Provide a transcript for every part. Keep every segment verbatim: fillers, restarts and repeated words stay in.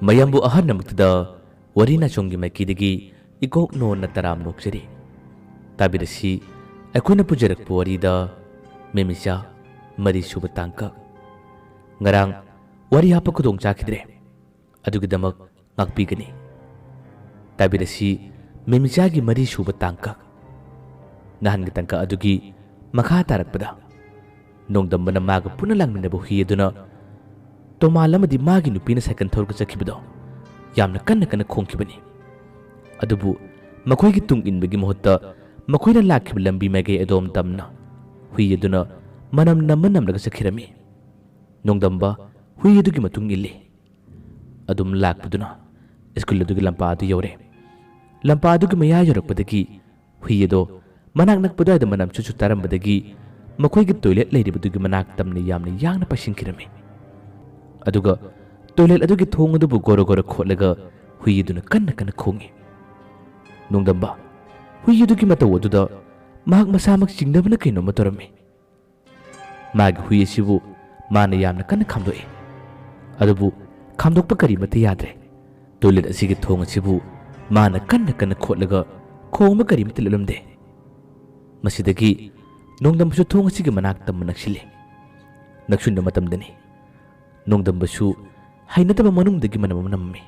ꯃꯌꯥꯝꯕꯨ ꯑꯍꯟ ꯑꯃꯛꯇꯗ ꯋꯥꯔꯤ ꯅꯥꯆꯣꯝꯒꯤ ꯃꯥꯏꯀꯩꯗꯒꯤ ꯏꯀꯣꯛ ꯅꯣꯟꯅ ꯇꯔꯥꯝ ꯅꯣꯛꯆꯔꯤ꯫ ꯇꯥꯕꯤꯔꯁꯤ ꯑꯩꯈꯣꯏꯅ ꯄꯨꯖꯔꯛꯄ ꯋꯥꯔꯤꯗ ꯃꯦꯃꯤꯆꯥ ꯃꯔꯤ ꯁꯨꯕ ꯇꯥꯡꯀꯛ꯫ ꯉꯔꯥꯡ ꯋꯥꯔꯤ ꯍꯥꯞꯄ ꯈꯨꯗꯣꯡ ꯆꯥꯈꯤꯗ꯭ꯔꯦ꯫ ꯑꯗꯨꯒꯤꯗꯃꯛ ꯉꯥꯛꯄꯤꯒꯅꯤ꯫ ꯇꯥꯕꯤꯔꯁꯤ ꯃꯦꯃꯤꯆꯥꯒꯤ ꯃꯔꯤ ꯁꯨꯕ ꯇꯥꯡꯀꯛ꯫ ꯅꯍꯥꯟꯒꯤ ꯇꯥꯡꯀꯛ ꯑꯗꯨꯒꯤ ꯃꯈꯥ ꯇꯥꯔꯛꯄꯗ ꯅꯣꯡꯗꯝꯕꯅ ꯃꯥꯒ ꯄꯨꯟꯅ ꯂꯥꯛꯃꯤꯟꯅꯕ ꯍꯨꯏ ꯑꯗꯨꯅ ꯇꯣꯃꯥꯜ ꯑꯃꯗꯤ ꯃꯥꯒꯤ ꯅꯨꯄꯤꯅ ꯁꯥꯏꯀꯜ ꯊꯧꯔꯒ ꯆꯠꯈꯤꯕꯗꯣ ꯌꯥꯝꯅ ꯀꯟꯅ ꯀꯟꯅ ꯈꯣꯡꯈꯤꯕꯅꯤ꯫ ꯑꯗꯨꯕꯨ ꯃꯈꯣꯏꯒꯤ ꯇꯨꯡ ꯏꯟꯕꯒꯤ ꯃꯍꯨꯠꯇ ꯃꯈꯣꯏꯅ ꯂꯥꯛꯈꯤꯕ ꯂꯝꯕꯤ ꯃꯥꯏꯀꯩ ꯑꯗꯣꯝ ꯇꯝꯅ ꯍꯨꯏ ꯑꯗꯨꯅ ꯃꯅꯝ ꯅꯝꯃ ꯅꯝꯂꯒ ꯆꯠꯈꯤꯔꯝꯃꯤ꯫ ꯅꯣꯡꯗꯝꯕ ꯍꯨꯏ ꯑꯗꯨꯒꯤ ꯃꯇꯨꯡ ꯏꯜꯂꯤ꯫ ꯑꯗꯨꯝ ꯂꯥꯛꯄꯗꯨꯅ ꯁ꯭ꯀꯨꯜ ꯑꯗꯨꯒꯤ ꯂꯝꯄꯥꯛ ꯑꯗꯨ ꯌꯧꯔꯦ꯫ ꯂꯝꯄꯥꯛ ꯑꯗꯨꯒꯤ ꯃꯌꯥ ꯌꯧꯔꯛꯄꯗꯒꯤ ꯍꯨꯏ ꯑꯗꯣ ꯃꯅꯥꯛ ꯅꯛꯄ ꯑꯗꯨꯋꯥꯏꯗ ꯃꯅꯝ ꯆꯨ ꯆꯨ ꯇꯥꯔꯝꯕꯗꯒꯤ ꯃꯈꯣꯏꯒꯤ ꯇꯣꯏꯂꯦꯠ ꯂꯩꯔꯤꯕꯗꯨꯒꯤ ꯃꯅꯥꯛ ꯇꯝꯅ ꯌꯥꯝꯅ ꯌꯥꯡꯅ ꯄꯥꯏꯁꯤꯟꯈꯤꯔꯝꯃꯤ꯫ ꯑꯗꯨꯒ ꯇꯣꯏꯂꯦꯠ ꯑꯗꯨꯒꯤ ꯊꯣꯡ ꯑꯗꯨꯕꯨ ꯒꯣꯔꯣ ꯒꯣꯔꯣ ꯈꯣꯠꯂꯒ ꯍꯨꯏ ꯑꯗꯨꯅ ꯀꯟꯅ ꯀꯟꯅ ꯈꯣꯡꯏ꯫ ꯅꯣꯡꯗꯝꯕ ꯍꯨꯏ ꯑꯗꯨꯒꯤ ꯃꯇꯧ ꯑꯗꯨꯗ ꯃꯍꯥꯛ ꯃꯁꯥꯃꯛ ꯆꯤꯡꯅꯕꯅ ꯀꯩꯅꯣꯝꯃ ꯇꯧꯔꯝꯃꯤ꯫ ꯃꯥꯒꯤ ꯍꯨꯏ ꯑꯁꯤꯕꯨ ꯃꯥꯅ ꯌꯥꯝꯅ ꯀꯟꯅ ꯈꯥꯝꯗꯣꯛꯏ꯫ ꯑꯗꯨꯕꯨ ꯈꯥꯝꯗꯣꯛꯄ ꯀꯔꯤꯃꯠꯇ ꯌꯥꯗ꯭ꯔꯦ꯫ ꯇꯣꯏꯂꯦꯠ ꯑꯁꯤꯒꯤ ꯊꯣꯡ ꯑꯁꯤꯕꯨ ꯃꯥꯅ ꯀꯟꯅ ꯀꯟꯅ ꯈꯣꯠꯂꯒ ꯈꯣꯡꯕ ꯀꯔꯤꯃꯠꯇ ꯂꯦꯞꯂꯝꯗꯦ꯫ ꯃꯁꯤꯗꯒꯤ ꯅꯣꯡꯗꯝꯕꯁꯨ ꯊꯣꯡ ꯑꯁꯤꯒꯤ ꯃꯅꯥꯛ ꯇꯝꯕ ꯅꯛꯁꯤꯜꯂꯤ꯫ ꯅꯛꯁꯤꯟꯕ ꯃꯇꯝꯗꯅꯤ ꯅꯣꯡꯗꯝꯕꯁꯨ ꯍꯩꯅꯗꯕ ꯃꯅꯨꯡꯗꯒꯤ ꯃꯅꯝ ꯑꯃ ꯅꯝꯃꯤ꯫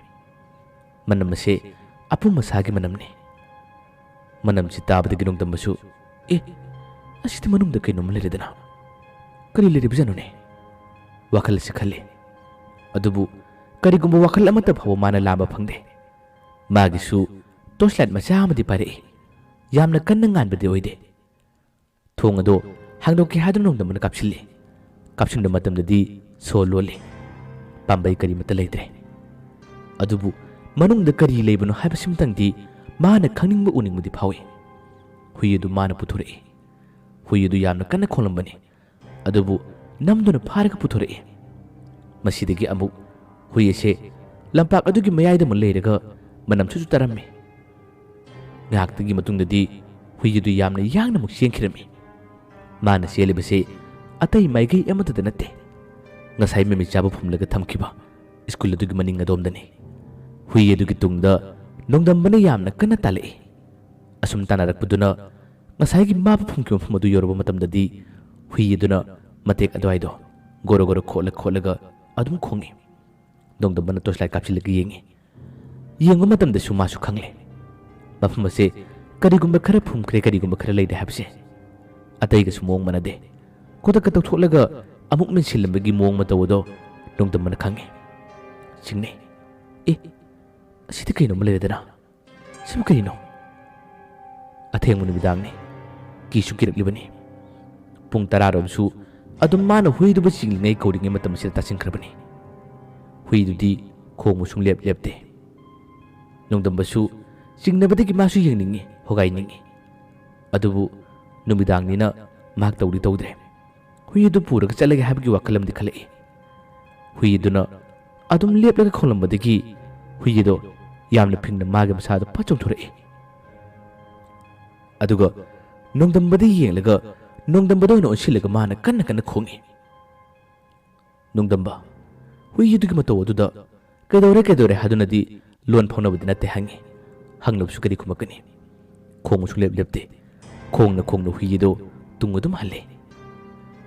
ꯃꯅꯝ ꯑꯁꯤ ꯑꯄꯨꯝ ꯑꯁꯥꯒꯤ ꯃꯅꯝꯅꯤ꯫ ꯃꯅꯝꯁꯤ ꯇꯥꯕꯗꯒꯤ ꯅꯣꯡꯗꯝꯕꯁꯨ, "ꯑꯦ, ꯑꯁꯤꯗꯤ ꯃꯅꯨꯡꯗ ꯀꯩꯅꯣꯝꯃ ꯂꯩꯔꯦꯗꯅ꯫ ꯀꯔꯤ ꯂꯩꯔꯤꯕꯖꯥꯠꯅꯣꯅꯦ?" ꯋꯥꯈꯜ ꯑꯁꯤ ꯈꯜꯂꯤ꯫ ꯑꯗꯨꯕꯨ ꯀꯔꯤꯒꯨꯝꯕ ꯋꯥꯈꯜ ꯑꯃꯠꯇ ꯐꯥꯎꯕ ꯃꯥꯅ ꯂꯥꯝꯕ ꯐꯪꯗꯦ꯫ ꯃꯥꯒꯤꯁꯨ ꯇꯣꯔꯆ ꯂꯥꯏꯠ ꯃꯆꯥ ꯑꯃꯗꯤ ꯄꯥꯏꯔꯛꯏ꯫ ꯌꯥꯝꯅ ꯀꯟꯅ ꯉꯥꯟꯕꯗꯤ ꯑꯣꯏꯗꯦ꯫ ꯊꯣꯡ ꯑꯗꯨ ꯍꯥꯡꯗꯣꯛꯀꯦ ꯍꯥꯏꯗꯨꯅ ꯅꯣꯡꯗꯝꯕꯅ ꯀꯥꯞꯁꯤꯜꯂꯤ꯫ ꯀꯥꯞꯁꯤꯟꯕ ꯃꯇꯝꯗꯗꯤ ꯁꯣ ꯂꯣꯜꯂꯤ꯫ ꯄꯥꯝꯕꯩ ꯀꯔꯤꯃꯠꯇ ꯂꯩꯇ꯭ꯔꯦ꯫ ꯑꯗꯨꯕꯨ ꯃꯅꯨꯡꯗ ꯀꯔꯤ ꯂꯩꯕꯅꯣ ꯍꯥꯏꯕꯁꯤꯃꯇꯪꯗꯤ ꯃꯥꯅ ꯈꯪꯅꯤꯡꯕ ꯎꯅꯤꯡꯕꯗꯤ ꯐꯥꯎꯏ꯫ ꯍꯨꯏ ꯑꯗꯨ ꯃꯥꯅ ꯄꯨꯊꯣꯔꯛꯏ꯫ ꯍꯨꯏ ꯑꯗꯨ ꯌꯥꯝꯅ ꯀꯟꯅ ꯈꯣꯡꯂꯝꯕꯅꯤ꯫ ꯑꯗꯨꯕꯨ ꯅꯝꯗꯨꯅ ꯐꯥꯔꯒ ꯄꯨꯊꯣꯔꯛꯏ꯫ ꯃꯁꯤꯗꯒꯤ ꯑꯃꯨꯛ ꯍꯨꯏ ꯑꯁꯦ ꯂꯝꯄꯥꯛ ꯑꯗꯨꯒꯤ ꯃꯌꯥꯏꯗ ꯑꯃꯨꯛ ꯂꯩꯔꯒ ꯃꯅꯝꯁꯨ ꯇꯥꯔꯝꯃꯤ꯫ ꯉꯥꯏꯍꯥꯛꯇꯒꯤ ꯃꯇꯨꯡꯗꯗꯤ ꯍꯨꯏ ꯑꯗꯨ ꯌꯥꯝꯅ ꯌꯥꯡꯅ ꯑꯃꯨꯛ ꯆꯦꯟꯈꯤꯔꯝꯃꯤ꯫ ꯃꯥꯅ ꯆꯦꯜꯂꯤꯕꯁꯤ ꯑꯇꯩ ꯃꯥꯏꯀꯩ ꯑꯃꯠꯇꯗ ꯅꯠꯇꯦ꯫ ꯉꯁꯥꯏ ꯃꯃꯤ ꯆꯥꯕ ꯐꯨꯝꯂꯒ ꯊꯝꯈꯤꯕ ꯁ꯭ꯀꯨꯜ ꯑꯗꯨꯒꯤ ꯃꯅꯤꯡ ꯑꯗꯣꯝꯗꯅꯤ꯫ ꯍꯨꯏ ꯑꯗꯨꯒꯤ ꯇꯨꯡꯗ ꯅꯣꯡꯗꯝꯕꯅ ꯌꯥꯝꯅ ꯀꯟꯅ ꯇꯥꯜꯂꯛꯏ꯫ ꯑꯁꯨꯝ ꯇꯥꯟꯅꯔꯛꯄꯗꯨꯅ ꯉꯁꯥꯏꯒꯤ ꯃꯥ ꯐꯝꯈꯤꯕ ꯃꯐꯝ ꯑꯗꯨ ꯌꯧꯔꯕ ꯃꯇꯝꯗꯗꯤ ꯍꯨꯏ ꯑꯗꯨꯅ ꯃꯇꯦꯛ ꯑꯗꯨꯋꯥꯏꯗꯣ ꯒꯣꯔꯣ ꯒꯣꯔꯣ ꯈꯣꯠꯂ ꯈꯣꯠꯂꯒ ꯑꯗꯨꯝ ꯈꯣꯡꯏ꯫ ꯅꯣꯡꯗꯝꯕꯅ torchlight ꯀꯥꯞꯁꯤꯜꯂꯒ ꯌꯦꯡꯏ꯫ ꯌꯦꯡꯕ ꯃꯇꯝꯗꯁꯨ ꯃꯥꯁꯨ ꯈꯪꯂꯦ, ꯃꯐꯝ ꯑꯁꯦ ꯀꯔꯤꯒꯨꯝꯕ ꯈꯔ ꯐꯨꯝꯈ꯭ꯔꯦ, ꯀꯔꯤꯒꯨꯝꯕ ꯈꯔ ꯂꯩꯔꯦ ꯍꯥꯏꯕꯁꯦ꯫ ꯑꯇꯩꯒꯁꯨ ꯃꯑꯣꯡ ꯃꯥꯟꯅꯗꯦ꯫ ꯈꯨꯗꯛꯇ ꯇꯧꯊꯣꯛꯂꯒ ꯑꯃꯨꯛ ꯃꯦꯟꯁꯤꯜꯂꯝꯕꯒꯤ ꯃꯑꯣꯡ ꯃꯇꯧ ꯑꯗꯣ ꯅꯣꯡꯗꯝꯕꯅ ꯈꯪꯉꯦ꯫ ꯆꯤꯡꯅꯩ꯫ "ꯑꯦ, ꯑꯁꯤꯗꯤ ꯀꯩꯅꯣꯝꯃ ꯂꯩꯔꯦꯗꯅ꯫ ꯁꯤꯕꯨ ꯀꯔꯤꯅꯣ?" ꯑꯊꯦꯡꯕ ꯅꯨꯃꯤꯗꯥꯡꯅꯤ꯫ ꯀꯤꯁꯨ ꯀꯤꯔꯛꯂꯤꯕꯅꯤ꯫ ꯄꯨꯡ ꯇꯔꯥꯔꯣꯝꯁꯨ ꯑꯗꯨꯝ ꯃꯥꯅ ꯍꯨꯏꯗꯨꯕꯨ ꯆꯤꯡꯂꯤꯉꯩ ꯀꯧꯔꯤꯉꯩ ꯃꯇꯝ ꯑꯁꯤꯗ ꯇꯥꯁꯤꯟꯈ꯭ꯔꯕꯅꯤ꯫ ꯍꯨꯏꯗꯨꯗꯤ ꯈꯣꯡꯕ ꯁꯨꯡꯂꯦꯞ ꯂꯦꯞꯇꯦ꯫ ꯅꯣꯡꯗꯝꯕꯁꯨ ꯆꯤꯡꯅꯕꯗꯒꯤ ꯃꯥꯁꯨ ꯌꯦꯡꯅꯤꯡꯏ, ꯍꯣꯒꯥꯏꯅꯤꯡꯏ꯫ ꯑꯗꯨꯕꯨ ꯅꯨꯃꯤꯗꯥꯡꯅꯤꯅ ꯃꯍꯥꯛ ꯇꯧꯗꯤ ꯇꯧꯗ꯭ꯔꯦ꯫ ꯍꯨꯏ ꯑꯗꯨ ꯄꯨꯔꯒ ꯆꯠꯂꯒꯦ ꯍꯥꯏꯕꯒꯤ ꯋꯥꯈꯜ ꯑꯃꯗꯤ ꯈꯜꯂꯛꯏ꯫ ꯍꯨꯏ ꯑꯗꯨꯅ ꯑꯗꯨꯝ ꯂꯦꯞꯂꯒ ꯈꯣꯡꯂꯝꯕꯗꯒꯤ ꯍꯨꯏ ꯑꯗꯣ ꯌꯥꯝꯅ ꯐꯤꯡꯅ ꯃꯥꯒꯤ ꯃꯁꯥꯗꯣ ꯐꯠ ꯆꯣꯡꯊꯣꯔꯛꯏ꯫ ꯑꯗꯨꯒ ꯅꯣꯡꯗꯝꯕꯗ ꯌꯦꯡꯂꯒ ꯅꯣꯡꯗꯝꯕꯗ ꯑꯣꯏꯅ ꯑꯣꯟꯁꯤꯜꯂꯒ ꯃꯥꯅ ꯀꯟꯅ ꯀꯟꯅ ꯈꯣꯡꯏ꯫ ꯅꯣꯡꯗꯝꯕ, ꯍꯨꯏ ꯑꯗꯨꯒꯤ ꯃꯇꯧ ꯑꯗꯨꯗ "ꯀꯩꯗꯧꯔꯦ, ꯀꯩꯗꯧꯔꯦ?" ꯍꯥꯏꯗꯨꯅꯗꯤ ꯂꯣꯟ ꯐꯥꯎꯅꯕꯗꯤ ꯅꯠꯇꯦ ꯍꯪꯉꯤ꯫ ꯍꯪꯂꯕꯁꯨ ꯀꯔꯤ ꯈꯨꯝꯃꯛꯀꯅꯤ? ꯈꯣꯡꯕ ꯁꯨꯡꯂꯦꯞ ꯂꯦꯞꯇꯦ꯫ ꯈꯣꯡꯅ ꯈꯣꯡꯅ ꯍꯨꯏ ꯑꯗꯨ ꯇꯨꯡ ꯑꯗꯨꯝ ꯍꯜꯂꯤ꯫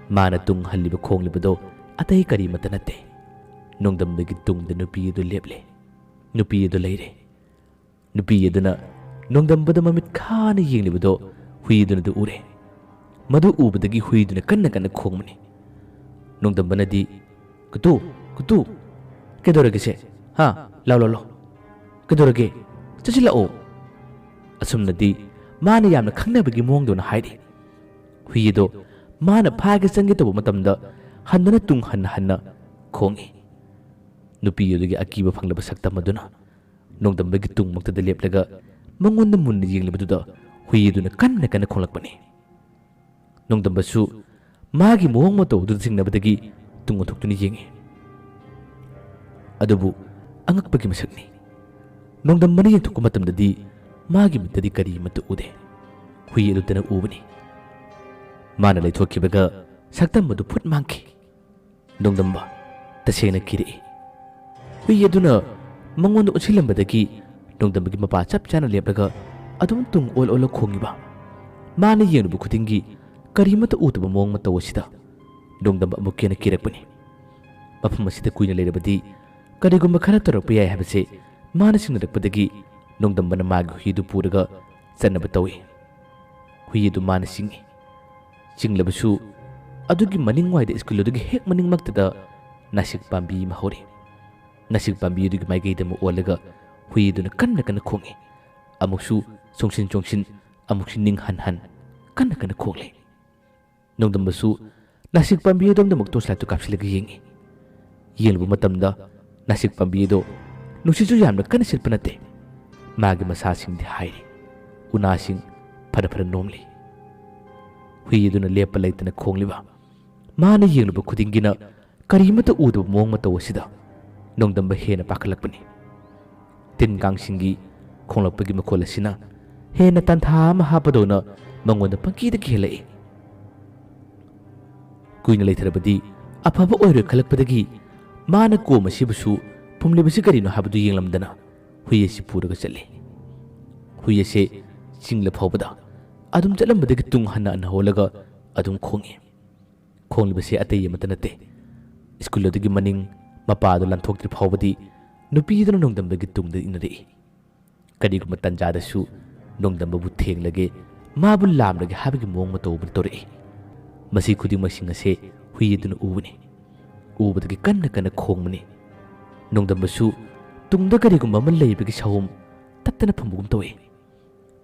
ꯃꯥꯅ ꯇꯨꯡ ꯍꯜꯂꯤꯕ ꯈꯣꯡꯂꯤꯕꯗꯣ ꯑꯇꯩ ꯀꯔꯤꯃꯠꯇ ꯅꯠꯇꯦ꯫ ꯅꯣꯡꯗꯝꯕꯒꯤ ꯇꯨꯡꯗ ꯅꯨꯄꯤ ꯑꯗꯨ ꯂꯦꯞꯂꯦ꯫ ꯅꯨꯄꯤ ꯑꯗꯨ ꯂꯩꯔꯦ꯫ ꯅꯨꯄꯤ ꯑꯗꯨꯅ ꯅꯣꯡꯗꯝꯕꯗ ꯃꯃꯤꯠ ꯈꯥꯅ ꯌꯦꯡꯂꯤꯕꯗꯣ ꯍꯨꯏ ꯑꯗꯨꯅꯗꯤ ꯎꯔꯦ꯫ ꯃꯗꯨ ꯎꯕꯗꯒꯤ ꯍꯨꯏꯗꯨꯅ ꯀꯟꯅ ꯀꯟꯅ ꯈꯣꯡꯕꯅꯤ꯫ ꯅꯣꯡꯗꯝꯕꯅꯗꯤ, "ꯀꯨꯇꯨ, ꯀꯨꯇꯨ, ꯀꯩꯗꯧꯔꯒꯦꯁꯦ? ꯍꯥ? ꯂꯥꯎ, ꯂꯥꯎ, ꯂꯥꯎ꯫ ꯀꯩꯗꯧꯔꯒꯦ? ꯆꯠꯁꯤꯜꯂꯛꯑꯣ꯫" ꯑꯁꯨꯝꯅꯗꯤ ꯃꯥꯅ ꯌꯥꯝꯅ ꯈꯪꯅꯕꯒꯤ ꯃꯑꯣꯡꯗꯧꯅ ꯍꯥꯏꯔꯤ꯫ ꯍꯨꯏ ꯑꯗꯣ ꯃꯥꯅ ꯐꯥꯒꯦ ꯆꯪꯒꯦ ꯇꯧꯕ ꯃꯇꯝꯗ ꯍꯟꯗꯨꯅ ꯇꯨꯡ ꯍꯟꯅ ꯍꯟꯅ ꯈꯣꯡꯏ꯫ ꯅꯨꯄꯤ ꯑꯗꯨꯒꯤ ꯑꯀꯤꯕ ꯐꯪꯂꯕ ꯁꯛꯇꯝ ꯑꯗꯨꯅ ꯅꯣꯡꯗꯝꯕꯒꯤ ꯇꯨꯡꯃꯛꯇꯗ ꯂꯦꯞꯂꯒ ꯃꯉꯣꯟꯗ ꯃꯨꯟꯅ ꯌꯦꯡꯂꯤꯕꯗꯨꯗ ꯍꯨꯏ ꯑꯗꯨꯅ ꯀꯟꯅ ꯀꯟꯅ ꯈꯣꯡꯂꯛꯄꯅꯤ꯫ ꯅꯣꯡꯗꯝꯕꯁꯨ ꯃꯥꯒꯤ ꯃꯑꯣꯡ ꯃꯇꯧ ꯑꯗꯨꯗ ꯆꯤꯡꯅꯕꯗꯒꯤ ꯇꯨꯡ ꯑꯣꯟꯊꯣꯛꯇꯨꯅ ꯌꯦꯡꯏ꯫ ꯑꯗꯨꯕꯨ ꯑꯉꯛꯄꯒꯤ ꯃꯁꯛꯅꯤ꯫ ꯅꯣꯡꯗꯝꯕꯅ ꯌꯦꯡꯊꯣꯛꯄ ꯃꯇꯝꯗꯗꯤ ꯃꯥꯒꯤ ꯃꯤꯠꯇꯗꯤ ꯀꯔꯤꯃꯠꯇ ꯎꯗꯦ꯫ ꯍꯨꯏ ꯑꯗꯨꯇꯅ ꯎꯕꯅꯤ꯫ ꯃꯥꯅ ꯂꯩꯊꯣꯛꯈꯤꯕꯒ ꯁꯛꯇꯝ ꯑꯗꯨ ꯐꯨꯠ ꯃꯥꯡꯈꯤ꯫ ꯅꯣꯡꯗꯝꯕ ꯇꯁꯦꯡꯅ ꯀꯤꯔꯛꯏ꯫ ꯍꯨꯏ ꯑꯗꯨꯅ ꯃꯉꯣꯟꯗ ꯑꯣꯟꯁꯤꯜꯂꯝꯕꯗꯒꯤ ꯅꯣꯡꯗꯝꯕꯒꯤ ꯃꯄꯥ ꯆꯞ ꯆꯥꯅ ꯂꯦꯞꯂꯒ ꯑꯗꯨꯝ ꯇꯨꯡ ꯑꯣꯜ ꯑꯣꯜꯂ ꯈꯣꯡꯉꯤꯕ꯫ ꯃꯥꯅ ꯌꯦꯡꯂꯨꯕ ꯈꯨꯗꯤꯡꯒꯤ ꯀꯔꯤꯃꯠꯇ ꯎꯗꯕ ꯃꯑꯣꯡ ꯑꯃ ꯇꯧꯕꯁꯤꯗ ꯅꯣꯡꯗꯝꯕ ꯑꯃꯨꯛꯀ ꯍꯦꯟꯅ ꯀꯤꯔꯛꯄꯅꯤ꯫ ꯃꯐꯝ ꯑꯁꯤꯗ ꯀꯨꯏꯅ ꯂꯩꯔꯕꯗꯤ ꯀꯔꯤꯒꯨꯝꯕ ꯈꯔ ꯇꯧꯔꯛꯄ ꯌꯥꯏ ꯍꯥꯏꯕꯁꯦ ꯃꯥꯅ ꯆꯤꯡꯅꯔꯛꯄꯗꯒꯤ ꯅꯣꯡꯗꯝꯕꯅ ꯃꯥꯒꯤ ꯍꯨꯏꯗꯨ ꯄꯨꯔꯒ ꯆꯠꯅꯕ ꯇꯧꯏ꯫ ꯍꯨꯏ ꯑꯗꯨ ꯃꯥꯅ ꯆꯤꯡꯏ꯫ ꯆꯤꯡꯂꯕꯁꯨ ꯑꯗꯨꯒꯤ ꯃꯅꯤꯡꯋꯥꯏꯗ ꯁ꯭ꯀꯨꯜ ꯑꯗꯨꯒꯤ ꯍꯦꯛ ꯃꯅꯤꯡꯃꯛꯇꯗ ꯅꯥꯁꯤꯛ ꯄꯥꯝꯕꯤ ꯑꯃ ꯍꯧꯔꯤ꯫ ꯅꯥꯁꯤꯛ ꯄꯥꯝꯕꯤ ꯑꯗꯨꯒꯤ ꯃꯥꯏꯀꯩꯗ ꯑꯃꯨꯛ ꯑꯣꯜꯂꯒ ꯍꯨꯏ ꯑꯗꯨꯅ ꯀꯟꯅ ꯀꯟꯅ ꯈꯣꯡꯏ꯫ ꯑꯃꯨꯛꯁꯨ ꯆꯣꯡꯁꯤꯟ ꯆꯣꯡꯁꯤꯟ, ꯑꯃꯨꯛꯁꯨ ꯅꯤꯡ ꯍꯟ ꯍꯟ ꯀꯟꯅ ꯀꯟꯅ ꯈꯣꯡꯂꯤ꯫ ꯅꯣꯡꯗꯝꯕꯁꯨ ꯅꯥꯁꯤꯛ ꯄꯥꯝꯕꯤ ꯑꯗꯣꯝꯗꯃꯛ ꯇꯣꯔꯆ ꯂꯥꯏꯠꯇꯨ ꯀꯥꯞꯁꯤꯜꯂꯒ ꯌꯦꯡꯏ꯫ ꯌꯦꯡꯂꯨꯕ ꯃꯇꯝꯗ ꯅꯥꯁꯤꯛ ꯄꯥꯝꯕꯤ ꯑꯗꯣ ꯅꯨꯡꯁꯤꯠꯁꯨ ꯌꯥꯝꯅ ꯀꯟꯅ ꯁꯤꯠꯄ ꯅꯠꯇꯦ꯫ ꯃꯥꯒꯤ ꯃꯁꯥꯁꯤꯡꯗꯤ ꯍꯥꯏꯔꯤ꯫ ꯎꯅꯥꯁꯤꯡ ꯐꯔ ꯐꯔ ꯅꯣꯝꯂꯤ꯫ ꯍꯨꯏ ꯑꯗꯨꯅ ꯂꯦꯞꯄ ꯂꯩꯇꯅ ꯈꯣꯡꯂꯤꯕ꯫ ꯃꯥꯅ ꯌꯦꯡꯂꯨꯕ ꯈꯨꯗꯤꯡꯒꯤꯅ ꯀꯔꯤꯃꯠꯇ ꯎꯗꯕ ꯃꯑꯣꯡ ꯃꯇꯧ ꯑꯁꯤꯗ ꯅꯣꯡꯗꯝꯕ ꯍꯦꯟꯅ ꯄꯥꯈꯠꯂꯛꯄꯅꯤ꯫ ꯇꯤꯟ ꯀꯥꯡꯁꯤꯡꯒꯤ ꯈꯣꯡꯂꯛꯄꯒꯤ ꯃꯈꯣꯜ ꯑꯁꯤꯅ ꯍꯦꯟꯅ ꯇꯟꯊꯥ ꯑꯃ ꯍꯥꯞꯄꯗꯧꯅ ꯃꯉꯣꯟꯗ ꯄꯪꯀꯤꯗ ꯀꯤꯍꯜꯂꯛꯏ꯫ ꯀꯨꯏꯅ ꯂꯩꯊꯔꯕꯗꯤ ꯑꯐꯕ ꯑꯣꯏꯔꯣꯏ ꯈꯜꯂꯛꯄꯗꯒꯤ ꯃꯥꯅ ꯀꯣꯝ ꯑꯁꯤꯕꯨꯁꯨ ꯐꯨꯝꯂꯤꯕꯁꯤ ꯀꯔꯤꯅꯣ ꯍꯥꯏꯕꯗꯨ ꯌꯦꯡꯂꯝꯗꯅ ꯍꯨꯏ ꯑꯁꯤ ꯄꯨꯔꯒ ꯆꯠꯂꯤ꯫ ꯍꯨꯏ ꯑꯁꯤ ꯆꯤꯡꯂ ꯐꯥꯎꯕꯗ ꯑꯗꯨꯝ ꯆꯠꯂꯝꯕꯗꯒꯤ ꯇꯨꯡ ꯍꯟꯅ ꯍꯟꯅ ꯍꯣꯜꯂꯒ ꯑꯗꯨꯝ ꯈꯣꯡꯏ꯫ ꯈꯣꯡꯂꯤꯕꯁꯤ ꯑꯇꯩ ꯑꯃꯠꯇ ꯅꯠꯇꯦ꯫ ꯁ꯭ꯀꯨꯜ ꯑꯗꯨꯒꯤ ꯃꯅꯤꯡ ꯃꯄꯥ ꯑꯗꯨ ꯂꯥꯟꯊꯣꯛꯇ꯭ꯔꯤ ꯐꯥꯎꯕꯗꯤ ꯅꯨꯄꯤ ꯑꯗꯨꯅ ꯅꯣꯡꯗꯝꯕꯒꯤ ꯇꯨꯡꯗ ꯏꯟꯅꯔꯛꯏ꯫ ꯀꯔꯤꯒꯨꯝꯕ ꯇꯟꯖꯥꯗꯁꯨ ꯅꯣꯡꯗꯝꯕꯕꯨ ꯊꯦꯡꯂꯒꯦ, ꯃꯥꯕꯨ ꯂꯥꯝꯂꯒꯦ ꯍꯥꯏꯕꯒꯤ ꯃꯑꯣꯡ ꯃꯇꯧ ꯑꯃ ꯇꯧꯔꯛꯏ꯫ ꯃꯁꯤ ꯈꯨꯗꯤꯡꯃꯛꯁꯤꯡ ꯑꯁꯦ ꯍꯨꯏ ꯑꯗꯨꯅ ꯎꯕꯅꯤ꯫ ꯎꯕꯗꯒꯤ ꯀꯟꯅ ꯀꯟꯅ ꯈꯣꯡꯕꯅꯤ꯫ ꯅꯣꯡꯗꯝꯕꯁꯨ ꯇꯨꯡꯗ ꯀꯔꯤꯒꯨꯝꯕ ꯑꯃ ꯂꯩꯕꯒꯤ ꯁꯥꯍꯨꯝ ꯇꯠꯇꯅ ꯐꯪꯕꯒꯨꯝ ꯇꯧꯏ꯫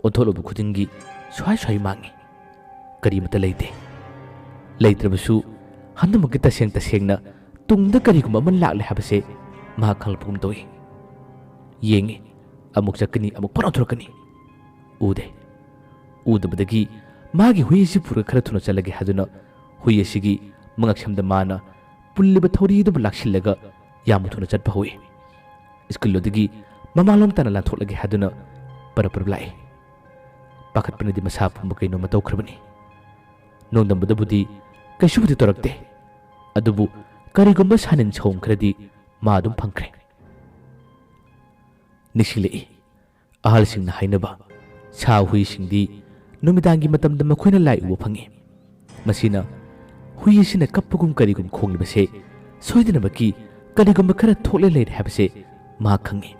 ꯑꯣꯟꯊꯣꯛꯂꯨꯕ ꯈꯨꯗꯤꯡꯒꯤ ꯁ꯭ꯋꯥꯏ ꯁ꯭ꯋꯥꯏ ꯃꯥꯡꯏ꯫ ꯀꯔꯤꯃꯠꯇ ꯂꯩꯇꯦ꯫ ꯂꯩꯇ꯭ꯔꯕꯁꯨ ꯍꯟꯗꯛꯃꯛꯀꯤ ꯇꯁꯦꯡ ꯇꯁꯦꯡꯅ ꯇꯨꯡꯗ ꯀꯔꯤꯒꯨꯝꯕ ꯑꯃ ꯂꯥꯛꯂꯦ ꯍꯥꯏꯕꯁꯦ ꯃꯍꯥꯛ ꯈꯪꯂꯛꯄꯒꯨꯝ ꯇꯧꯏ꯫ ꯌꯦꯡꯏ, ꯑꯃꯨꯛ ꯆꯠꯀꯅꯤ, ꯑꯃꯨꯛ ꯄꯠ ꯑꯣꯟꯊꯣꯔꯛꯀꯅꯤ꯫ ꯎꯗꯦ꯫ ꯎꯗꯕꯗꯒꯤ ꯃꯥꯒꯤ ꯍꯨꯏ ꯑꯁꯤ ꯄꯨꯔꯒ ꯈꯔ ꯊꯨꯅ ꯆꯠꯂꯒꯦ ꯍꯥꯏꯗꯨꯅ ꯍꯨꯏ ꯑꯁꯤꯒꯤ ꯃꯉꯛꯁꯝꯗ ꯃꯥꯅ ꯄꯨꯜꯂꯤꯕ ꯊꯧꯔꯤ ꯑꯗꯨꯕꯨ ꯂꯥꯛꯁꯤꯜꯂꯒ ꯌꯥꯝꯅ ꯊꯨꯅ ꯆꯠꯄ ꯍꯧꯏ꯫ ꯁ꯭ꯀꯨꯜ ꯑꯗꯨꯒꯤ ꯃꯃꯥꯡꯂꯣꯝ ꯇꯥꯅ ꯂꯥꯟꯊꯣꯛꯂꯒꯦ ꯍꯥꯏꯗꯨꯅ ꯄꯔꯞ ꯄꯔꯞ ꯂꯥꯛꯏ꯫ ꯄꯥꯈꯠꯄꯅꯗꯤ ꯃꯁꯥ ꯄꯨꯝꯕ ꯀꯩꯅꯣꯝꯃ ꯇꯧꯈ꯭ꯔꯕꯅꯤ꯫ ꯅꯣꯡꯗꯝꯕꯗꯕꯨꯗꯤ ꯀꯩꯁꯨꯕꯨꯗꯤ ꯇꯧꯔꯛꯇꯦ꯫ ꯑꯗꯨꯕꯨ ꯀꯔꯤꯒꯨꯝꯕ ꯁꯥꯅꯤꯟ ꯁꯧꯝ ꯈꯔꯗꯤ ꯃꯥ ꯑꯗꯨꯝ ꯐꯪꯈ꯭ꯔꯦ꯫ ꯅꯤꯡꯁꯤꯡꯂꯛꯏ꯫ ꯑꯍꯜꯁꯤꯡꯅ ꯍꯥꯏꯅꯕ, ꯁꯥ ꯍꯨꯏꯁꯤꯡꯗꯤ ꯅꯨꯃꯤꯗꯥꯡꯒꯤ ꯃꯇꯝꯗ ꯃꯈꯣꯏꯅ ꯂꯥꯏ ꯎꯕ ꯐꯪꯏ꯫ ꯃꯁꯤꯅ ꯍꯨꯏ ꯑꯁꯤꯅ ꯀꯞꯄꯒꯨꯝ ꯀꯔꯤꯒꯨꯝ ꯈꯣꯡꯂꯤꯕꯁꯦ ꯁꯣꯏꯗꯅꯃꯛꯀꯤ ꯀꯔꯤꯒꯨꯝꯕ ꯈꯔ ꯊꯣꯛꯂꯦ ꯂꯩꯔꯦ ꯍꯥꯏꯕꯁꯦ ꯃꯍꯥꯛ ꯈꯪꯏ꯫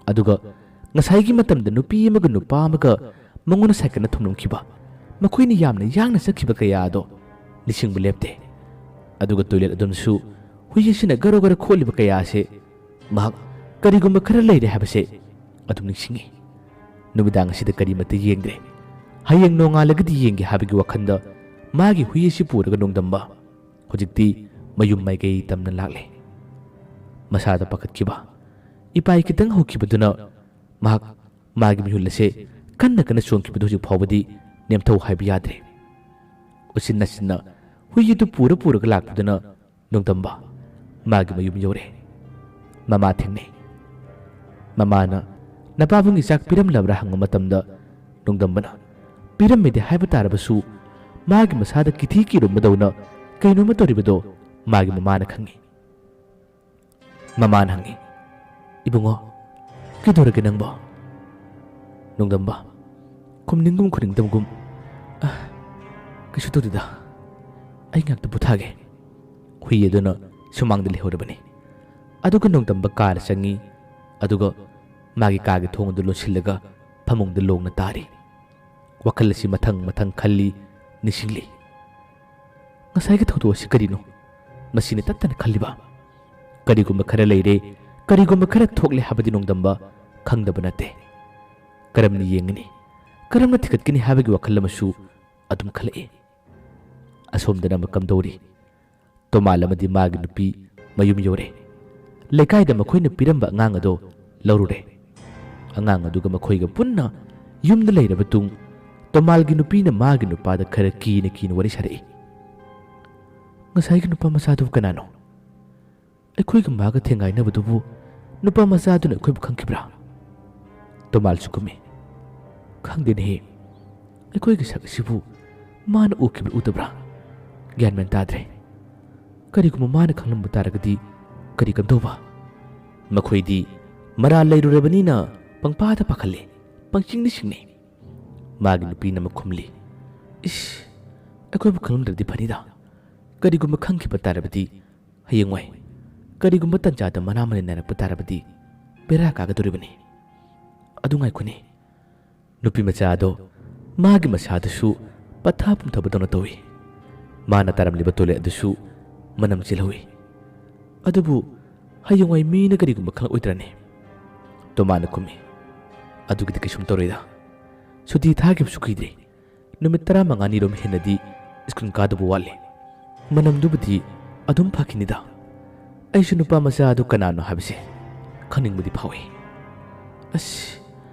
ꯑꯗꯨꯒ ꯉꯁꯥꯏꯒꯤ ꯃꯇꯝꯗ ꯅꯨꯄꯤ ꯑꯃꯒ ꯅꯨꯄꯥ ꯑꯃꯒ ꯃꯉꯣꯟꯗ ꯁꯥꯏꯀꯜꯅ ꯊꯣꯝꯂꯝꯈꯤꯕ, ꯃꯈꯣꯏꯅ ꯌꯥꯝꯅ ꯌꯥꯡꯅ ꯆꯠꯈꯤꯕ ꯀꯌꯥ ꯑꯗꯣ ꯅꯤꯡꯁꯤꯡꯕ ꯂꯦꯞꯇꯦ꯫ ꯑꯗꯨꯒ ꯇꯣꯏꯂꯦꯠ ꯑꯗꯨꯝꯁꯨ ꯍꯨꯏ ꯑꯁꯤꯅ ꯒꯔꯣ ꯒꯔꯣ ꯈꯣꯠꯂꯤꯕ ꯀꯌꯥ ꯑꯁꯦ ꯃꯍꯥꯛ ꯀꯔꯤꯒꯨꯝꯕ ꯈꯔ ꯂꯩꯔꯦ ꯍꯥꯏꯕꯁꯦ ꯑꯗꯨꯝ ꯅꯤꯡꯁꯤꯡꯏ꯫ ꯅꯨꯃꯤꯗꯥꯡ ꯑꯁꯤꯗ ꯀꯔꯤꯃꯠꯇ ꯌꯦꯡꯗ꯭ꯔꯦ꯫ ꯍꯌꯦꯡ ꯅꯣꯡꯉꯥꯜꯂꯒꯗꯤ ꯌꯦꯡꯒꯦ ꯍꯥꯏꯕꯒꯤ ꯋꯥꯈꯜꯗ ꯃꯥꯒꯤ ꯍꯨꯏ ꯑꯁꯤ ꯄꯨꯔꯒ ꯅꯣꯡꯗꯝꯕ ꯍꯧꯖꯤꯛꯇꯤ ꯃꯌꯨꯝ ꯃꯥꯏꯀꯩ ꯇꯝꯅ ꯂꯥꯛꯂꯦ꯫ ꯃꯁꯥꯗ ꯄꯥꯈꯠꯈꯤꯕ, ꯏꯄꯥꯏ ꯈꯤꯇꯪ ꯍꯧꯈꯤꯕꯗꯨꯅ ꯃꯍꯥꯛ ꯃꯥꯒꯤ ꯃꯤꯍꯨꯜ ꯑꯁꯦ ꯀꯟꯅ ꯀꯟꯅ ꯆꯣꯡꯈꯤꯕꯗꯨ ꯍꯧꯖꯤꯛ ꯐꯥꯎꯕꯗꯤ ꯅꯦꯝꯊꯧ ꯍꯥꯏꯕ ꯌꯥꯗ꯭ꯔꯦ꯫ ꯎꯆꯤꯟ ꯅꯥꯆꯤꯟꯅ ꯍꯨꯏ ꯑꯗꯨ ꯄꯨꯔ ꯄꯨꯔꯒ ꯂꯥꯛꯄꯗꯨꯅ ꯅꯣꯡꯗꯝꯕ ꯃꯥꯒꯤ ꯃꯌꯨꯝ ꯌꯧꯔꯦ꯫ ꯃꯃꯥ ꯊꯦꯡꯅꯩ꯫ ꯃꯃꯥꯅ ꯅꯄꯥꯕꯨꯡꯒꯤ ꯆꯥꯛ ꯄꯤꯔꯝꯂꯕ꯭ꯔꯥ ꯍꯪꯕ ꯃꯇꯝꯗ ꯅꯣꯡꯗꯝꯕꯅ ꯄꯤꯔꯝꯃꯦꯗꯤ ꯍꯥꯏꯕ ꯇꯥꯔꯕꯁꯨ ꯃꯥꯒꯤ ꯃꯁꯥꯗ ꯀꯤꯊꯤ ꯀꯤꯔꯨꯝꯕꯗꯧꯅ ꯀꯩꯅꯣꯝꯃ ꯇꯧꯔꯤꯕꯗꯣ ꯃꯥꯒꯤ ꯃꯃꯥꯅ ꯈꯪꯏ꯫ ꯃꯃꯥꯅ ꯍꯪꯏ, "ꯏꯕꯨꯡꯉꯣ, ꯀꯩꯗꯧꯔꯒꯦ ꯅꯪꯕꯣ?" ꯅꯣꯡꯗꯝꯕ ꯈꯨꯝꯅꯤꯡꯒꯨꯝ ꯈꯨꯝꯅꯤꯡꯗꯕꯒꯨꯝ, "ꯑ, ꯀꯩꯁꯨ ꯇꯧꯗꯦꯗ, ꯑꯩ ꯉꯥꯛꯇ ꯄꯣꯊꯥꯒꯦ꯫" ꯍꯨꯏ ꯑꯗꯨꯅ ꯁꯨꯃꯥꯡꯗ ꯂꯩꯍꯧꯔꯕꯅꯤ꯫ ꯑꯗꯨꯒ ꯅꯣꯡꯗꯝꯕ ꯀꯥꯗ ꯆꯪꯏ꯫ ꯑꯗꯨꯒ ꯃꯥꯒꯤ ꯀꯥꯒꯤ ꯊꯣꯡ ꯑꯗꯨ ꯂꯣꯟꯁꯤꯜꯂꯒ ꯐꯃꯨꯡꯗ ꯂꯣꯡꯅ ꯇꯥꯔꯤ꯫ ꯋꯥꯈꯜ ꯑꯁꯤ ꯃꯊꯪ ꯃꯊꯪ ꯈꯜꯂꯤ, ꯅꯤꯡꯁꯤꯡꯂꯤ꯫ ꯉꯁꯥꯏꯒꯤ ꯊꯧꯗꯣꯛ ꯑꯁꯤ ꯀꯔꯤꯅꯣ? ꯃꯁꯤꯅ ꯇꯠꯇꯅ ꯈꯜꯂꯤꯕ꯫ ꯀꯔꯤꯒꯨꯝꯕ ꯈꯔ ꯂꯩꯔꯦ, ꯀꯔꯤꯒꯨꯝꯕ ꯈꯔ ꯊꯣꯛꯂꯦ ꯍꯥꯏꯕꯗꯤ ꯅꯣꯡꯗꯝꯕ ꯈꯪꯗꯕ ꯅꯠꯇꯦ꯫ ꯀꯔꯝꯅ ꯌꯦꯡꯒꯅꯤ? ꯀꯔꯝꯅ ꯊꯤꯒꯠꯀꯅꯤ ꯍꯥꯏꯕꯒꯤ ꯋꯥꯈꯜ ꯑꯃꯁꯨ ꯑꯗꯨꯝ ꯈꯜꯂꯛꯏ꯫ ꯑꯁꯣꯝꯗꯅ ꯑꯃ ꯀꯝꯗꯧꯔꯤ? ꯇꯣꯃꯥꯜ ꯑꯃꯗꯤ ꯃꯥꯒꯤ ꯅꯨꯄꯤ ꯃꯌꯨꯝ ꯌꯧꯔꯦ꯫ ꯂꯩꯀꯥꯏꯗ ꯃꯈꯣꯏꯅ ꯄꯤꯔꯝꯕ ꯑꯉꯥꯡ ꯑꯗꯣ ꯂꯧꯔꯨꯔꯦ꯫ ꯑꯉꯥꯡ ꯑꯗꯨꯒ ꯃꯈꯣꯏꯒ ꯄꯨꯟꯅ ꯌꯨꯝꯗ ꯂꯩꯔꯕ ꯇꯨꯡ, ꯇꯣꯃꯥꯜꯒꯤ ꯅꯨꯄꯤꯅ ꯃꯥꯒꯤ ꯅꯨꯄꯥꯗ ꯈꯔ ꯀꯤꯅ ꯀꯤꯅ ꯋꯥꯔꯤ ꯁꯥꯔꯛꯏ꯫ "ꯉꯁꯥꯏꯒꯤ ꯅꯨꯄꯥ ꯃꯆꯥꯗꯨꯕꯨ ꯀꯅꯥꯅꯣ? ꯑꯩꯈꯣꯏꯒ ꯃꯥꯒ ꯊꯦꯡꯒꯥꯏꯅꯕꯗꯨꯕꯨ ꯅꯨꯄꯥ ꯃꯆꯥꯗꯨꯅ ꯑꯩꯈꯣꯏꯕꯨ ꯈꯪꯈꯤꯕ꯭ꯔꯥ?" ꯇꯣꯃꯥꯜꯁꯨ ꯀꯨꯝꯃꯤ꯫ "ꯈꯪꯗꯦꯅꯦꯍꯦ꯫ ꯑꯩꯈꯣꯏꯒꯤ ꯁꯛ ꯑꯁꯤꯕꯨ ꯃꯥꯅ ꯎꯈꯤꯕ꯭ꯔꯥ ꯎꯗꯕ꯭ꯔꯥ? ꯒ꯭ꯌꯥꯟ ꯃꯦꯟ ꯇꯥꯗ꯭ꯔꯦ꯫ ꯀꯔꯤꯒꯨꯝꯕ ꯃꯥꯅ ꯈꯪꯂꯝꯕ ꯇꯥꯔꯒꯗꯤ ꯀꯔꯤ ꯀꯝꯗꯧꯕ?" ꯃꯈꯣꯏꯗꯤ ꯃꯔꯥꯜ ꯂꯩꯔꯨꯔꯕꯅꯤꯅ ꯄꯪꯄꯥꯗ ꯄꯥꯈꯠꯂꯤ, ꯄꯪꯆꯤꯡꯗ ꯆꯤꯡꯅꯩ꯫ ꯃꯥꯒꯤ ꯅꯨꯄꯤꯅ ꯑꯃꯨꯛ ꯈꯨꯝꯂꯤ, "ꯏꯁ, ꯑꯩꯈꯣꯏꯕꯨ ꯈꯪꯂꯝꯗ꯭ꯔꯗꯤ ꯐꯅꯤꯗ꯫ ꯀꯔꯤꯒꯨꯝꯕ ꯈꯪꯈꯤꯕ ꯇꯥꯔꯕꯗꯤ, ꯍꯌꯦꯡꯋꯥꯏ ꯀꯔꯤꯒꯨꯝꯕ ꯇꯟꯖꯥꯗ ꯃꯅꯥ ꯃꯅꯤꯟ ꯅꯥꯏꯔꯛꯄ ꯇꯥꯔꯕꯗꯤ ꯕꯦꯔꯥ ꯀꯥꯒꯗꯧꯔꯤꯕꯅꯤ꯫ ꯑꯗꯨ ꯉꯥꯏꯈꯣꯅꯦ, ꯅꯨꯄꯤ ꯃꯆꯥ ꯑꯗꯣ ꯃꯥꯒꯤ ꯃꯁꯥꯗꯨꯁꯨ ꯄꯠꯊ ꯄꯨꯝꯊꯕꯗꯧꯅ ꯇꯧꯏ꯫ ꯃꯥꯅ ꯇꯥꯔꯝꯂꯤꯕ ꯇꯣꯏꯂꯦꯠ ꯑꯗꯨꯁꯨ ꯃꯅꯝ ꯆꯦꯜꯍꯧꯏ꯫ ꯑꯗꯨꯕꯨ ꯍꯌꯦꯡꯋꯥꯏ ꯃꯤꯅ ꯀꯔꯤꯒꯨꯝꯕ ꯈꯪꯂꯛꯑꯣꯏꯗ꯭ꯔꯅꯦ?" ꯇꯣꯃꯥꯅ ꯈꯨꯝꯃꯤ, "ꯑꯗꯨꯒꯤꯗꯤ ꯀꯩꯁꯨꯝ ꯇꯧꯔꯣꯏꯗ꯫ ꯁꯨꯇꯤ ꯊꯥꯈꯤꯕꯁꯨ ꯀꯨꯏꯗ꯭ꯔꯤ꯫ ꯅꯨꯃꯤꯠ ꯇꯔꯥꯃꯉꯥꯅꯤꯔꯣꯝ ꯍꯦꯟꯅꯗꯤ ꯁ꯭ꯀꯨꯜ ꯀꯥꯗꯧꯕ ꯋꯥꯠꯂꯤ꯫ ꯃꯅꯝꯗꯨꯕꯨꯗꯤ ꯑꯗꯨꯝ ꯐꯈꯤꯅꯤꯗ꯫ ꯑꯩꯁꯨ ꯅꯨꯄꯥ ꯃꯆꯥ ꯑꯗꯨ ꯀꯅꯥꯅꯣ ꯍꯥꯏꯕꯁꯦ ꯈꯪꯅꯤꯡꯕꯗꯤ ꯐꯥꯎꯏ꯫ ꯑꯁ,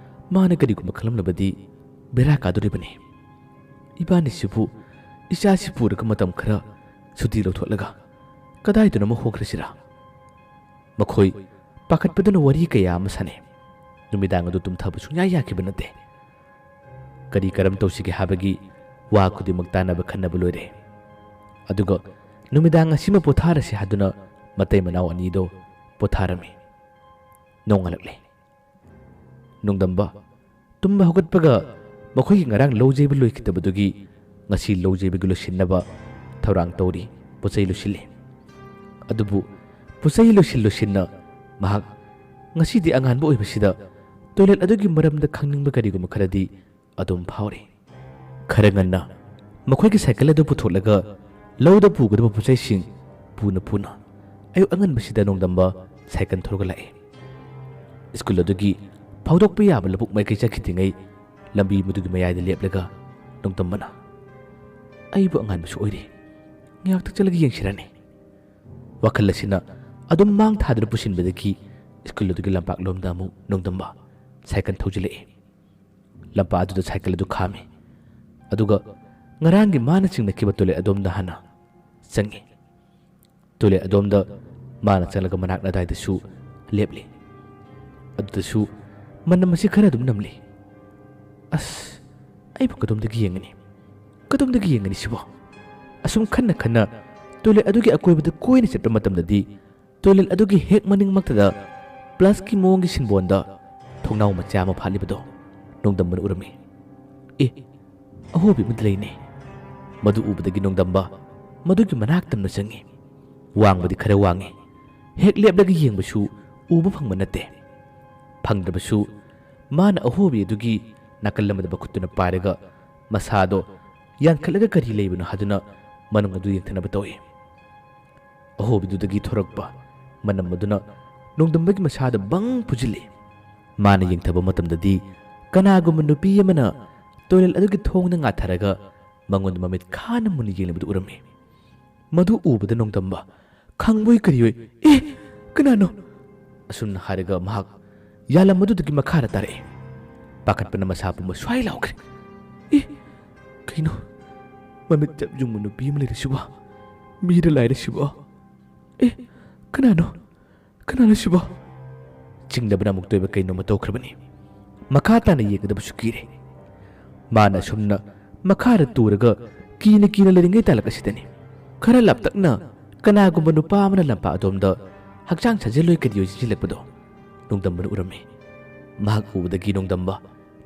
ꯃꯥꯅ ꯀꯔꯤꯒꯨꯝꯕ ꯈꯪꯂꯝꯂꯕꯗꯤ ꯕꯦꯔꯥ ꯀꯥꯗꯣꯔꯤꯕꯅꯤ꯫ ꯏꯕꯥꯅꯤꯁꯤꯕꯨ, ꯏꯆꯥꯁꯤ ꯄꯨꯔꯒ ꯃꯇꯝ ꯈꯔ ꯁꯨꯇꯤ ꯂꯧꯊꯣꯛꯂꯒ ꯀꯗꯥꯏꯗꯅꯣꯃ ꯍꯣꯡꯈ꯭ꯔꯁꯤꯔꯥ?" ꯃꯈꯣꯏ ꯄꯥꯈꯠꯄꯗꯨꯅ ꯋꯥꯔꯤ ꯀꯌꯥ ꯑꯃ ꯁꯥꯟꯅꯩ꯫ ꯅꯨꯃꯤꯗꯥꯡ ꯑꯗꯨ ꯇꯨꯝꯊꯕ ꯁꯨꯡꯌꯥ ꯌꯥꯈꯤꯕ ꯅꯠꯇꯦ꯫ ꯀꯔꯤ ꯀꯔꯝ ꯇꯧꯁꯤꯒꯦ ꯍꯥꯏꯕꯒꯤ ꯋꯥ ꯈꯨꯗꯤꯡꯃꯛ ꯇꯥꯟꯅꯕ ꯈꯟꯅꯕ ꯂꯣꯏꯔꯦ꯫ ꯑꯗꯨꯒ ꯅꯨꯃꯤꯗꯥꯡ ꯑꯁꯤꯃ ꯄꯣꯊꯥꯔꯁꯤ ꯍꯥꯏꯗꯨꯅ ꯃꯇꯩ ꯃꯅꯥꯎ ꯑꯅꯤꯗꯣ ꯄꯣꯊꯥꯔꯝꯃꯤ꯫ ꯅꯣꯡꯉꯥꯜꯂꯛꯂꯦ꯫ ꯅꯣꯡꯗꯝꯕ ꯇꯨꯝꯕ ꯍꯧꯒꯠꯄꯒ ꯃꯈꯣꯏꯒꯤ ꯉꯔꯥꯡ ꯂꯧ ꯌꯩꯕ ꯂꯣꯏꯈꯤꯗꯕꯗꯨꯒꯤ ꯉꯁꯤ ꯂꯧ ꯌꯩꯕꯒꯤ ꯂꯣꯏꯁꯤꯟꯅꯕ ꯊꯧꯔꯥꯡ ꯇꯧꯔꯤ, ꯄꯣꯠꯆꯩ ꯂꯣꯏꯁꯤꯜꯂꯤ꯫ ꯑꯗꯨꯕꯨ ꯄꯣꯠꯆꯩ ꯂꯣꯏꯁꯤꯟ ꯂꯣꯏꯁꯤꯟꯅ ꯃꯍꯥꯛ ꯉꯁꯤꯗꯤ ꯑꯉꯥꯟꯕ ꯑꯣꯏꯕꯁꯤꯗ ꯇꯣꯏꯂꯦꯠ ꯑꯗꯨꯒꯤ ꯃꯔꯝꯗ ꯈꯪꯅꯤꯡꯕ ꯀꯔꯤꯒꯨꯝꯕ ꯈꯔꯗꯤ ꯑꯗꯨꯝ ꯐꯥꯎꯔꯤ꯫ ꯈꯔ ꯉꯟꯅ ꯃꯈꯣꯏꯒꯤ ꯁꯥꯏꯀꯜ ꯑꯗꯨ ꯄꯨꯊꯣꯛꯂꯒ ꯂꯧꯗ ꯄꯨꯒꯗꯕ ꯄꯣꯠꯆꯩꯁꯤꯡ ꯄꯨꯅ ꯄꯨꯅ ꯑꯌꯨꯛ ꯑꯉꯟꯕꯁꯤꯗ ꯅꯣꯡꯗꯝꯕ ꯁꯥꯏꯀꯜ ꯊꯧꯔꯒ ꯂꯥꯛꯏ꯫ ꯁ꯭ꯀꯨꯜ ꯑꯗꯨꯒꯤ ꯐꯥꯎꯗꯣꯛꯄ ꯌꯥꯕ ꯂꯧꯕꯨꯛ ꯃꯥꯏꯀꯩ ꯆꯠꯈꯤꯗ꯭ꯔꯤꯉꯩ ꯂꯝꯕꯤ ꯃꯗꯨꯒꯤ ꯃꯌꯥꯏꯗ ꯂꯦꯞꯂꯒ ꯅꯣꯡꯗꯝꯕꯅ, "ꯑꯩꯕꯨ ꯑꯉꯥꯟꯕꯁꯨ ꯑꯣꯏꯔꯤ, ꯉꯥꯏꯍꯥꯛꯇ ꯆꯠꯂꯒ ꯌꯦꯡꯁꯤꯔꯅꯦ?" ꯋꯥꯈꯜ ꯑꯁꯤꯅ ꯑꯗꯨꯝ ꯃꯥꯡ ꯊꯥꯗꯨꯅ ꯄꯨꯁꯤꯟꯕꯗꯒꯤ ꯁ꯭ꯀꯨꯜ ꯑꯗꯨꯒꯤ ꯂꯝꯄꯥꯛꯂꯣꯝꯗ ꯑꯃꯨꯛ ꯅꯣꯡꯗꯝꯕ ꯁꯥꯏꯀꯜ ꯊꯧꯖꯤꯜꯂꯛꯏ꯫ ꯂꯝꯄꯥꯛ ꯑꯗꯨꯗ ꯁꯥꯏꯀꯜ ꯑꯗꯨ ꯈꯥꯝꯃꯤ꯫ ꯑꯗꯨꯒ ꯉꯔꯥꯡꯒꯤ ꯃꯥꯅ ꯆꯤꯡꯅꯈꯤꯕ ꯇꯣꯏꯂꯦꯠ ꯑꯗꯣꯝꯗ ꯍꯥꯟꯅ ꯆꯪꯉꯤ꯫ ꯇꯣꯏꯂꯦꯠ ꯑꯗꯣꯝꯗ ꯃꯥꯅ ꯆꯪꯂꯒ ꯃꯅꯥꯛ ꯑꯗꯨꯋꯥꯏꯗꯁꯨ ꯂꯦꯞꯂꯤ꯫ ꯑꯗꯨꯗꯁꯨ ꯃꯅꯝ ꯑꯁꯤ ꯈꯔ ꯑꯗꯨꯝ ꯅꯝꯂꯤ꯫ "ꯑꯁ, ꯑꯩꯕꯨ ꯀꯗꯣꯝꯗꯒꯤ ꯌꯦꯡꯒꯅꯤ? ꯀꯗꯣꯝꯗꯒꯤ ꯌꯦꯡꯒꯅꯤ ꯁꯤꯕꯣ?" ꯑꯁꯨꯝ ꯈꯟꯅ ꯈꯟꯅ ꯇꯣꯏꯂꯦꯠ ꯑꯗꯨꯒꯤ ꯑꯀꯣꯏꯕꯗ ꯀꯣꯏꯅ ꯆꯠꯄ ꯃꯇꯝꯗꯗꯤ ꯇꯣꯏꯂꯦꯠ ꯑꯗꯨꯒꯤ ꯍꯦꯛ ꯃꯅꯤꯡꯃꯛꯇꯗ ꯄ꯭ꯂꯁꯀꯤ ꯃꯑꯣꯡꯒꯤ ꯁꯤꯟꯕꯣꯟꯗ ꯊꯣꯡꯅꯥꯎ ꯃꯆꯥ ꯑꯃ ꯐꯥꯠꯂꯤꯕꯗꯣ ꯅꯣꯡꯗꯝꯕꯅ ꯎꯔꯝꯃꯤ꯫ ꯑꯦ, ꯑꯍꯣꯕꯤ ꯑꯃꯗꯤ ꯂꯩꯅꯦ꯫ ꯃꯗꯨ ꯎꯕꯗꯒꯤ ꯅꯣꯡꯗꯝꯕ ꯃꯗꯨꯒꯤ ꯃꯅꯥꯛ ꯇꯝꯅ ꯆꯪꯉꯤ꯫ ꯋꯥꯡꯕꯗꯤ ꯈꯔ ꯋꯥꯡꯉꯤ꯫ ꯍꯦꯛ ꯂꯦꯞꯂꯒ ꯌꯦꯡꯕꯁꯨ ꯎꯕ ꯐꯪꯕ ꯅꯠꯇꯦ꯫ ꯐꯪꯗ꯭ꯔꯕꯁꯨ ꯃꯥꯅ ꯑꯍꯣꯕꯤ ꯑꯗꯨꯒꯤ ꯅꯥꯀꯜ ꯑꯃꯗ ꯃꯈꯨꯠꯇꯨꯅ ꯄꯥꯏꯔꯒ ꯃꯁꯥꯗꯣ ꯌꯥꯟꯈꯠꯂꯒ ꯀꯔꯤ ꯂꯩꯕꯅꯣ ꯍꯥꯏꯗꯨꯅ ꯃꯅꯨꯡ ꯑꯗꯨ ꯌꯦꯡꯊꯅꯕ ꯇꯧꯏ꯫ ꯑꯍꯣꯕꯤꯗꯨꯗꯒꯤ ꯊꯣꯔꯛꯄ ꯃꯅꯝ ꯑꯗꯨꯅ ꯅꯣꯡꯗꯝꯕꯒꯤ ꯃꯁꯥꯗ ꯕꯪ ꯐꯨꯖꯤꯜꯂꯤ꯫ ꯃꯥꯅ ꯌꯦꯡꯊꯕ ꯃꯇꯝꯗꯗꯤ ꯀꯅꯥꯒꯨꯝꯕ ꯅꯨꯄꯤ ꯑꯃꯅ ꯇꯣꯏꯂꯦꯠ ꯑꯗꯨꯒꯤ ꯊꯣꯡꯗ ꯉꯥꯊꯔꯒ ꯃꯉꯣꯟꯗ ꯃꯃꯤꯠ ꯈꯥꯅ ꯃꯨꯟꯅ ꯌꯦꯡꯂꯤꯕꯗꯨ ꯎꯔꯝꯃꯤ꯫ ꯃꯗꯨ ꯎꯕꯗ ꯅꯣꯡꯗꯝꯕ ꯈꯪꯕꯣꯏ ꯀꯔꯤꯑꯣꯏ, "ꯑꯦ, ꯀꯅꯥꯅꯣ?" ꯑꯁꯨꯝꯅ ꯍꯥꯏꯔꯒ ꯃꯍꯥꯛ ꯌꯥꯂꯝ ꯑꯗꯨꯗꯒꯤ ꯃꯈꯥꯗ ꯇꯥꯔꯛꯏ꯫ ꯄꯥꯈꯠꯄꯅ ꯃꯁꯥ ꯄꯨꯝꯕ ꯁ꯭ꯋꯥꯏ ꯂꯥꯎꯈ꯭ꯔꯦ꯫ "ꯑꯦ, ꯀꯩꯅꯣ? ꯃꯃꯤꯠ ꯆꯞ ꯌꯨꯡꯕ ꯅꯨꯄꯤ ꯑꯃ ꯂꯩꯔꯤꯁꯤꯕꯣ? ꯃꯤꯔ ꯂꯥꯏꯔ ꯁꯤꯕꯣ? ꯑꯦ, ꯀꯅꯥꯅꯣ? ꯀꯅꯥꯅꯣ ꯁꯤꯕꯣ?" ꯆꯤꯡꯅꯕꯅ ꯑꯃꯨꯛꯇ ꯑꯣꯏꯕ ꯀꯩꯅꯣꯝꯃ ꯇꯧꯈ꯭ꯔꯕꯅꯤ꯫ ꯃꯈꯥ ꯇꯥꯅ ꯌꯦꯡꯒꯗꯕꯁꯨ ꯀꯤꯔꯦ꯫ ꯃꯥꯅ ꯑꯁꯨꯝꯅ ꯃꯈꯥꯗ ꯇꯨꯔꯒ ꯀꯤꯅ ꯀꯤꯅ ꯂꯩꯔꯤꯉꯩ ꯇꯥꯂꯛ ꯑꯁꯤꯗꯅꯤ꯫ ꯈꯔ ꯂꯥꯞꯇꯛꯅ ꯀꯅꯥꯒꯨꯝꯕ ꯅꯨꯄꯥ ꯑꯃꯅ ꯂꯝꯄꯥꯛ ꯑꯗꯣꯝꯗ ꯍꯛꯆꯥꯡ ꯁꯥꯖꯦꯜ ꯑꯣꯏ ꯀꯔꯤ ꯑꯣꯏ ꯆꯦꯟꯁꯤꯜꯂꯛꯄꯗꯣ ꯅꯣꯡꯗꯝꯕꯅ ꯎꯔꯝꯃꯤ꯫ ꯃꯍꯥꯛ ꯎꯕꯗꯒꯤ ꯅꯣꯡꯗꯝꯕ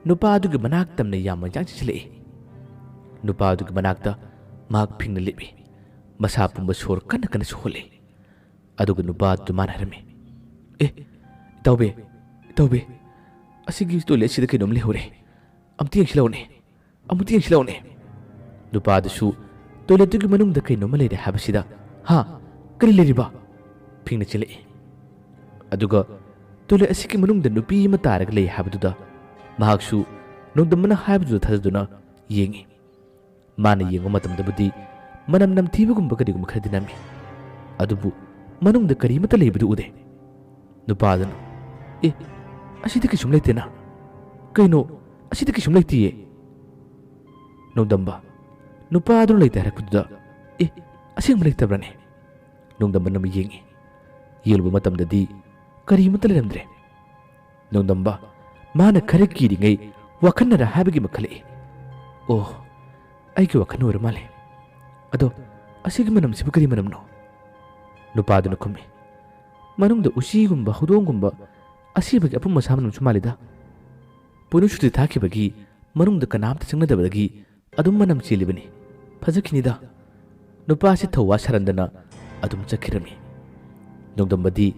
ꯅꯨꯄꯥ ꯑꯗꯨꯒꯤ ꯃꯅꯥꯛ ꯇꯝꯅ ꯌꯥꯝ ꯃꯩꯖꯥꯡ ꯆꯦꯟꯁꯤꯜꯂꯛꯏ꯫ ꯅꯨꯄꯥ ꯑꯗꯨꯒꯤ ꯃꯅꯥꯛꯇ ꯃꯍꯥꯛ ꯐꯤꯡꯅ ꯂꯦꯞꯄꯤ꯫ ꯃꯁꯥ ꯄꯨꯝꯕ ꯁꯣꯔ ꯀꯟꯅ ꯀꯟꯅꯁꯨ ꯍꯣꯜꯂꯤ꯫ ꯑꯗꯨꯒ ꯅꯨꯄꯥ ꯑꯗꯨ ꯃꯥꯅ ꯍꯥꯏꯔꯝꯃꯤ, "ꯑꯦ, ꯏꯇꯥꯎꯕꯤ, ꯏꯇꯥꯎꯕꯤ, ꯑꯁꯤꯒꯤ ꯇꯣꯏꯂꯦꯠꯁꯤꯗ ꯀꯩꯅꯣꯝ ꯂꯩꯍꯧꯔꯦ꯫ ꯑꯝꯇ ꯌꯦꯡꯁꯤꯜꯂꯛꯎꯅꯦ, ꯑꯃꯨꯛꯇ ꯌꯦꯡꯁꯤꯜꯂꯛꯎꯅꯦ꯫" ꯅꯨꯄꯥꯗꯨꯁꯨ ꯇꯣꯏꯂꯦꯠꯇꯨꯒꯤ ꯃꯅꯨꯡꯗ ꯀꯩꯅꯣꯝꯃ ꯂꯩꯔꯦ ꯍꯥꯏꯕꯁꯤꯗ, "ꯍꯥ? ꯀꯔꯤ ꯂꯩꯔꯤꯕ?" ꯐꯤꯡꯅ ꯆꯦꯜꯂꯛꯏ꯫ ꯑꯗꯨꯒ ꯇꯣꯏꯂꯦꯠ ꯑꯁꯤꯒꯤ ꯃꯅꯨꯡꯗ ꯅꯨꯄꯤ ꯑꯃ ꯇꯥꯔꯒ ꯂꯩ ꯍꯥꯏꯕꯗꯨꯗ ꯃꯍꯥꯛꯁꯨ ꯅꯣꯡꯗꯝꯕꯅ ꯍꯥꯏꯕꯗꯨꯗ ꯊꯥꯖꯗꯨꯅ ꯌꯦꯡꯉꯤ꯫ ꯃꯥꯅ ꯌꯦꯡꯕ ꯃꯇꯝꯗꯕꯨꯗꯤ ꯃꯅꯝ ꯅꯝꯊꯤꯕꯒꯨꯝꯕ ꯀꯔꯤꯒꯨꯝꯕ ꯈꯔꯗꯤ ꯅꯝꯃꯤ, ꯑꯗꯨꯕꯨ ꯃꯅꯨꯡꯗ ꯀꯔꯤꯃꯠꯇ ꯂꯩꯕꯗꯨ ꯎꯗꯦ꯫ ꯅꯨꯄꯥꯗꯨꯅ, "ꯑꯦ, ꯑꯁꯤꯗꯤ ꯀꯩꯁꯨꯝ ꯂꯩꯇꯦꯅ꯫ ꯀꯩꯅꯣ, ꯑꯁꯤꯗꯤ ꯀꯩꯁꯨꯝ ꯂꯩꯇꯤꯌꯦ꯫" ꯅꯣꯡꯗꯝꯕ, ꯅꯨꯄꯥꯗꯨꯅ ꯂꯩꯇꯦ ꯍꯥꯏꯔꯛꯄꯗꯨꯗ, "ꯑꯦ, ꯑꯁꯦꯡꯕ ꯂꯩꯇꯕ꯭ꯔꯅꯦ?" ꯅꯣꯡꯗꯝꯕꯅ ꯑꯃꯨꯛ ꯌꯦꯡꯉꯤ꯫ ꯌꯦꯡꯂꯨꯕ ꯃꯇꯝꯗꯗꯤ ꯀꯔꯤꯃꯠꯇ ꯂꯩꯔꯝꯗ꯭ꯔꯦ꯫ ꯅꯣꯡꯗꯝꯕ, ꯃꯥꯅ ꯈꯔ ꯀꯤꯔꯤꯉꯩ ꯋꯥꯈꯜꯅꯔ ꯍꯥꯏꯕꯒꯤ ꯑꯃ ꯈꯜꯂꯛꯏ꯫ "ꯑꯣ, ꯑꯩꯒꯤ ꯋꯥꯈꯜ ꯑꯣꯏꯔ ꯃꯥꯜꯂꯦ꯫ ꯑꯗꯣ ꯑꯁꯤꯒꯤ ꯃꯅꯝꯁꯤꯕꯨ ꯀꯔꯤ ꯃꯅꯝꯅꯣ?" ꯅꯨꯄꯥꯗꯨꯅ ꯈꯨꯝꯃꯤ, ꯃꯅꯨꯡꯗ ꯎꯆꯤꯒꯨꯝꯕ, ꯍꯧꯗꯣꯡꯒꯨꯝꯕ, ꯑꯁꯤꯕꯒꯤ ꯑꯄꯨꯝ ꯑꯁꯥ ꯃꯅꯝꯁꯨ ꯃꯥꯜꯂꯤꯗ꯫ ꯄꯣꯏꯅꯨ ꯁꯨꯇꯤ ꯊꯥꯈꯤꯕꯒꯤ ꯃꯅꯨꯡꯗ ꯀꯅꯥꯝꯇ ꯆꯪꯅꯗꯕꯗꯒꯤ ꯑꯗꯨꯝ ꯃꯅꯝ ꯆꯦꯜꯂꯤꯕꯅꯤ꯫ ꯐꯖꯈꯤꯅꯤꯗ꯫ ꯅꯨꯄꯥꯁꯤ ꯊꯧꯋꯥ ꯁꯥꯔꯟꯗꯅ ꯑꯗꯨꯝ ꯆꯠꯈꯤꯔꯝꯃꯤ꯫ ꯅꯣꯡꯗꯝꯕꯗꯤ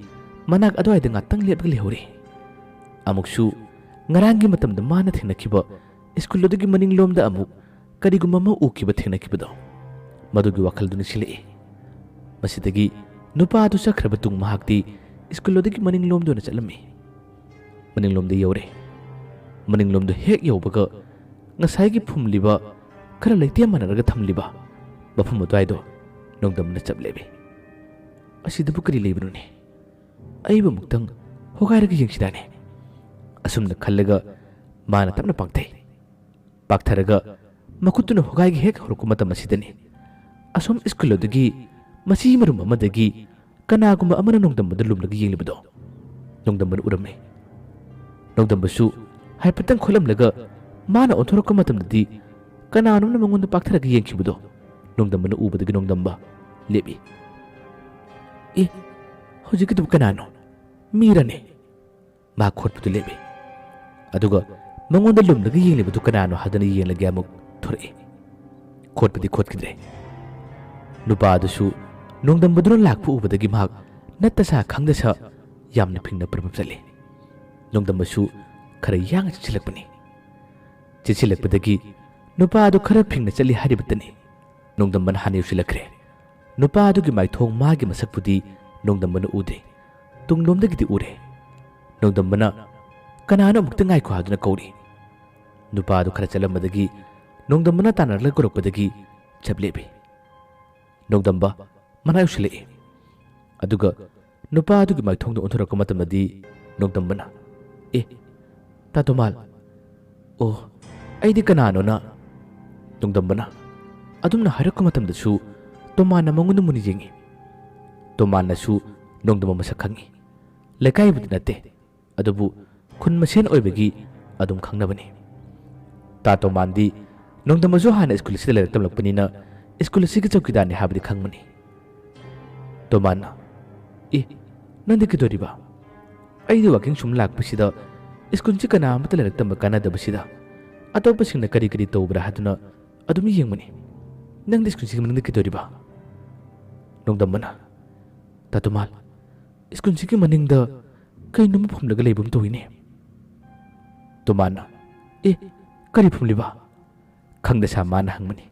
ꯃꯅꯥꯛ ꯑꯗꯨꯋꯥꯏꯗ ꯉꯥꯛꯇꯪ ꯂꯦꯞꯂꯒ ꯂꯩꯍꯧꯔꯦ꯫ ꯑꯃꯨꯛꯁꯨ ꯉꯔꯥꯡꯒꯤ ꯃꯇꯝꯗ ꯃꯥꯅ ꯊꯦꯡꯅꯈꯤꯕ ꯁ꯭ꯀꯨꯜ ꯑꯗꯨꯒꯤ ꯃꯅꯤꯡꯂꯣꯝꯗ ꯑꯃꯨꯛ ꯀꯔꯤꯒꯨꯝꯕ ꯑꯃ ꯎꯈꯤꯕ ꯊꯦꯡꯅꯈꯤꯕꯗꯣ, ꯃꯗꯨꯒꯤ ꯋꯥꯈꯜꯗꯨ ꯅꯤꯡꯁꯤꯡꯂꯛꯏ꯫ ꯃꯁꯤꯗꯒꯤ ꯅꯨꯄꯥ ꯑꯗꯨ ꯆꯠꯈ꯭ꯔꯕ ꯇꯨꯡ ꯃꯍꯥꯛꯇꯤ ꯁ꯭ꯀꯨꯜ ꯑꯗꯨꯒꯤ ꯃꯅꯤꯡꯂꯣꯝꯗ ꯑꯣꯏꯅ ꯆꯠꯂꯝꯃꯤ꯫ ꯃꯅꯤꯡꯂꯣꯝꯗ ꯌꯧꯔꯦ꯫ ꯃꯅꯤꯡꯂꯣꯝꯗ ꯍꯦꯛ ꯌꯧꯕꯒ ꯉꯁꯥꯏꯒꯤ ꯐꯨꯝꯂꯤꯕ, ꯈꯔ ꯂꯩꯇꯦꯝ ꯃꯥꯟꯅꯔꯒ ꯊꯝꯂꯤꯕ ꯃꯐꯝ ꯑꯗꯨꯋꯥꯏꯗꯣ ꯅꯣꯡꯗꯝꯅ ꯆꯞ ꯂꯦꯞꯄꯤ꯫ "ꯑꯁꯤꯗꯕꯨ ꯀꯔꯤ ꯂꯩꯕꯅꯣꯅꯦ? ꯑꯩꯕꯨ ꯑꯃꯨꯛꯇꯪ ꯍꯣꯒꯥꯏꯔꯒ ꯌꯦꯡꯁꯤꯔꯥꯅꯦ?" ꯑꯁꯨꯝꯅ ꯈꯜꯂꯒ ꯃꯥꯅ ꯇꯞꯅ ꯄꯥꯛꯊꯩ꯫ ꯄꯥꯛꯊꯔꯒ ꯃꯈꯨꯠꯇꯨꯅ ꯍꯣꯒꯥꯏꯒꯤ ꯍꯦꯛ ꯍꯧꯔꯛꯄ ꯃꯇꯝ ꯑꯁꯤꯗꯅꯤ, ꯑꯁꯣꯝ ꯁ꯭ꯀꯨꯜ ꯑꯗꯨꯒꯤ ꯃꯆꯤ ꯃꯔꯨꯝ ꯑꯃꯗꯒꯤ ꯀꯅꯥꯒꯨꯝꯕ ꯑꯃꯅ ꯅꯣꯡꯗꯝꯕꯗ ꯂꯨꯝꯂꯒ ꯌꯦꯡꯂꯤꯕꯗꯣ ꯅꯣꯡꯗꯝꯕꯅ ꯎꯔꯝꯃꯤ꯫ ꯅꯣꯡꯗꯝꯕꯁꯨ ꯍꯥꯏꯐꯦꯠꯇꯪ ꯈꯣꯠꯂꯝꯂꯒ ꯃꯥꯅ ꯑꯣꯟꯊꯣꯔꯛꯄ ꯃꯇꯝꯗꯗꯤ ꯀꯅꯥꯅꯣꯝꯅ ꯃꯉꯣꯟꯗ ꯄꯥꯛꯊꯔꯒ ꯌꯦꯡꯈꯤꯕꯗꯣ ꯅꯣꯡꯗꯝꯕꯅ ꯎꯕꯗꯒꯤ ꯅꯣꯡꯗꯝꯕ ꯂꯦꯞꯏ꯫ "ꯑꯦ, ꯍꯧꯖꯤꯛꯀꯤꯗꯨꯕꯨ ꯀꯅꯥꯅꯣ? ꯃꯤꯔꯅꯦ?" ꯃꯥ ꯈꯣꯠꯄꯗꯨ ꯂꯦꯞꯏ꯫ ꯑꯗꯨꯒ ꯃꯉꯣꯟꯗ ꯂꯨꯝꯂꯒ ꯌꯦꯡꯂꯤꯕꯗꯨ ꯀꯅꯥꯅꯣ ꯍꯥꯏꯗꯨꯅ ꯌꯦꯡꯂꯒꯦ ꯑꯃꯨꯛ ꯊꯣꯔꯛꯏ꯫ ꯈꯣꯠꯄꯗꯤ ꯈꯣꯠꯈꯤꯗ꯭ꯔꯦ꯫ ꯅꯨꯄꯥ ꯑꯗꯨꯁꯨ ꯅꯣꯡꯗꯝꯕꯗꯨꯅ ꯂꯥꯛꯄ ꯎꯕꯗꯒꯤ ꯃꯍꯥꯛ ꯅꯠꯇꯁꯥ ꯈꯪꯗꯁꯥ ꯌꯥꯝꯅ ꯐꯤꯡꯅ ꯄ꯭ꯔꯞ ꯄ꯭ꯔꯞ ꯆꯠꯂꯤ꯫ ꯅꯣꯡꯗꯝꯕꯁꯨ ꯈꯔ ꯌꯥꯡꯅ ꯆꯦꯟꯁꯤꯜꯂꯛꯄꯅꯤ꯫ ꯆꯦꯟꯁꯤꯜꯂꯛꯄꯗꯒꯤ ꯅꯨꯄꯥ ꯑꯗꯨ ꯈꯔ ꯐꯤꯡꯅ ꯆꯠꯂꯤ ꯍꯥꯏꯔꯤꯕꯇꯅꯤ꯫ ꯅꯣꯡꯗꯝꯕꯅ ꯍꯥꯟꯅ ꯌꯧꯁꯤꯜꯂꯛꯈ꯭ꯔꯦ꯫ ꯅꯨꯄꯥ ꯑꯗꯨꯒꯤ ꯃꯥꯏꯊꯣꯡ, ꯃꯥꯒꯤ ꯃꯁꯛꯄꯨꯗꯤ ꯅꯣꯡꯗꯝꯕꯅ ꯎꯗꯦ꯫ ꯇꯨꯡꯂꯣꯝꯗꯒꯤꯗꯤ ꯎꯔꯦ꯫ ꯅꯣꯡꯗꯝꯕꯅ "ꯀꯅꯥꯅꯣ, ꯑꯃꯨꯛꯇ ꯉꯥꯏꯈꯣ" ꯍꯥꯏꯗꯨꯅ ꯀꯧꯔꯤ꯫ ꯅꯨꯄꯥ ꯑꯗꯨ ꯈꯔ ꯆꯠꯂꯝꯕꯗꯒꯤ ꯅꯣꯡꯗꯝꯕꯅ ꯇꯥꯟꯅꯔꯛꯂꯒ ꯀꯧꯔꯛꯄꯗꯒꯤ ꯆꯞ ꯂꯦꯞꯄꯤ꯫ ꯅꯣꯡꯗꯝꯕ ꯃꯅꯥꯛ ꯌꯧꯁꯤꯜꯂꯛꯏ꯫ ꯑꯗꯨꯒ ꯅꯨꯄꯥ ꯑꯗꯨꯒꯤ ꯃꯥꯏꯊꯣꯡꯗ ꯑꯣꯟꯊꯣꯔꯛꯄ ꯃꯇꯝꯗꯗꯤ ꯅꯣꯡꯗꯝꯕꯅ, "ꯑꯦ, ꯇꯥ ꯇꯣꯃꯥꯜ, ꯑꯣ, ꯑꯩꯗꯤ ꯀꯅꯥꯅꯣꯅ?" ꯅꯣꯡꯗꯝꯕꯅ ꯑꯗꯨꯝꯅ ꯍꯥꯏꯔꯛꯄ ꯃꯇꯝꯗꯁꯨ ꯇꯣꯃꯥꯟꯅ ꯃꯉꯣꯟꯗ ꯃꯨꯟꯅ ꯌꯦꯡꯉꯤ꯫ ꯇꯣꯃꯥꯟꯅꯁꯨ ꯅꯣꯡꯗꯝꯕ ꯃꯁꯛ ꯈꯪꯉꯤ꯫ ꯂꯩꯀꯥꯏꯕꯨꯗꯤ ꯅꯠꯇꯦ, ꯑꯗꯨꯕꯨ ꯈꯨꯟ ꯃꯁꯦꯟ ꯑꯣꯏꯕꯒꯤ ꯑꯗꯨꯝ ꯈꯪꯅꯕꯅꯤ꯫ ꯇꯥ ꯇꯣꯃꯥꯟꯗꯤ ꯅꯣꯡꯗꯝꯕꯁꯨ ꯍꯥꯟꯅ ꯁ꯭ꯀꯨꯜ ꯑꯁꯤꯗ ꯂꯥꯏꯔꯤꯛ ꯇꯝꯂꯛꯄꯅꯤꯅ ꯁ꯭ꯀꯨꯜ ꯑꯁꯤꯒꯤ ꯆꯧꯀꯤꯗꯥꯔꯅꯤ ꯍꯥꯏꯕꯗꯤ ꯈꯪꯕꯅꯤ꯫ ꯇꯣꯃꯥꯟꯅ, "ꯑꯦ, "ꯅꯪꯗꯤ ꯀꯩꯗꯧꯔꯤꯕ?" "ꯑꯩꯗꯤ ꯋꯥꯀꯤꯡ ꯁꯨꯝ ꯂꯥꯛꯄꯁꯤꯗ ꯁ꯭ꯀꯨꯜꯁꯤ ꯀꯅꯥ ꯑꯃꯠꯇ ꯂꯥꯏꯔꯤꯛ ꯇꯝꯕ ꯀꯥꯟꯅꯗꯕꯁꯤꯗ ꯑꯇꯣꯞꯄꯁꯤꯡꯅ ꯀꯔꯤ ꯀꯔꯤ ꯇꯧꯕ꯭ꯔꯥ ꯍꯥꯏꯗꯨꯅ ꯑꯗꯨꯝ ꯌꯦꯡꯕꯅꯤ꯫ ꯅꯪꯗꯤ ꯁ꯭ꯀꯨꯜꯁꯤꯒꯤ ꯃꯅꯤꯡꯗ ꯀꯩꯗꯧꯔꯤꯕ?" ꯅꯣꯡꯗꯝꯕꯅ, "ꯇꯥ ꯇꯣꯃꯥꯜ, ꯁ꯭ꯀꯨꯜꯁꯤꯒꯤ ꯃꯅꯤꯡꯗ ꯀꯩꯅꯣꯝꯃ ꯐꯨꯝꯂꯒ ꯂꯩꯕꯒꯨꯝ ꯇꯧꯏꯅꯦ꯫" ꯇꯣꯃꯥꯟꯅ, "ꯑꯦ, ꯀꯔꯤ ꯐꯨꯝꯂꯤꯕ?" ꯈꯪꯗ ꯁꯥ ꯃꯥꯅ ꯍꯪꯕꯅꯤ꯫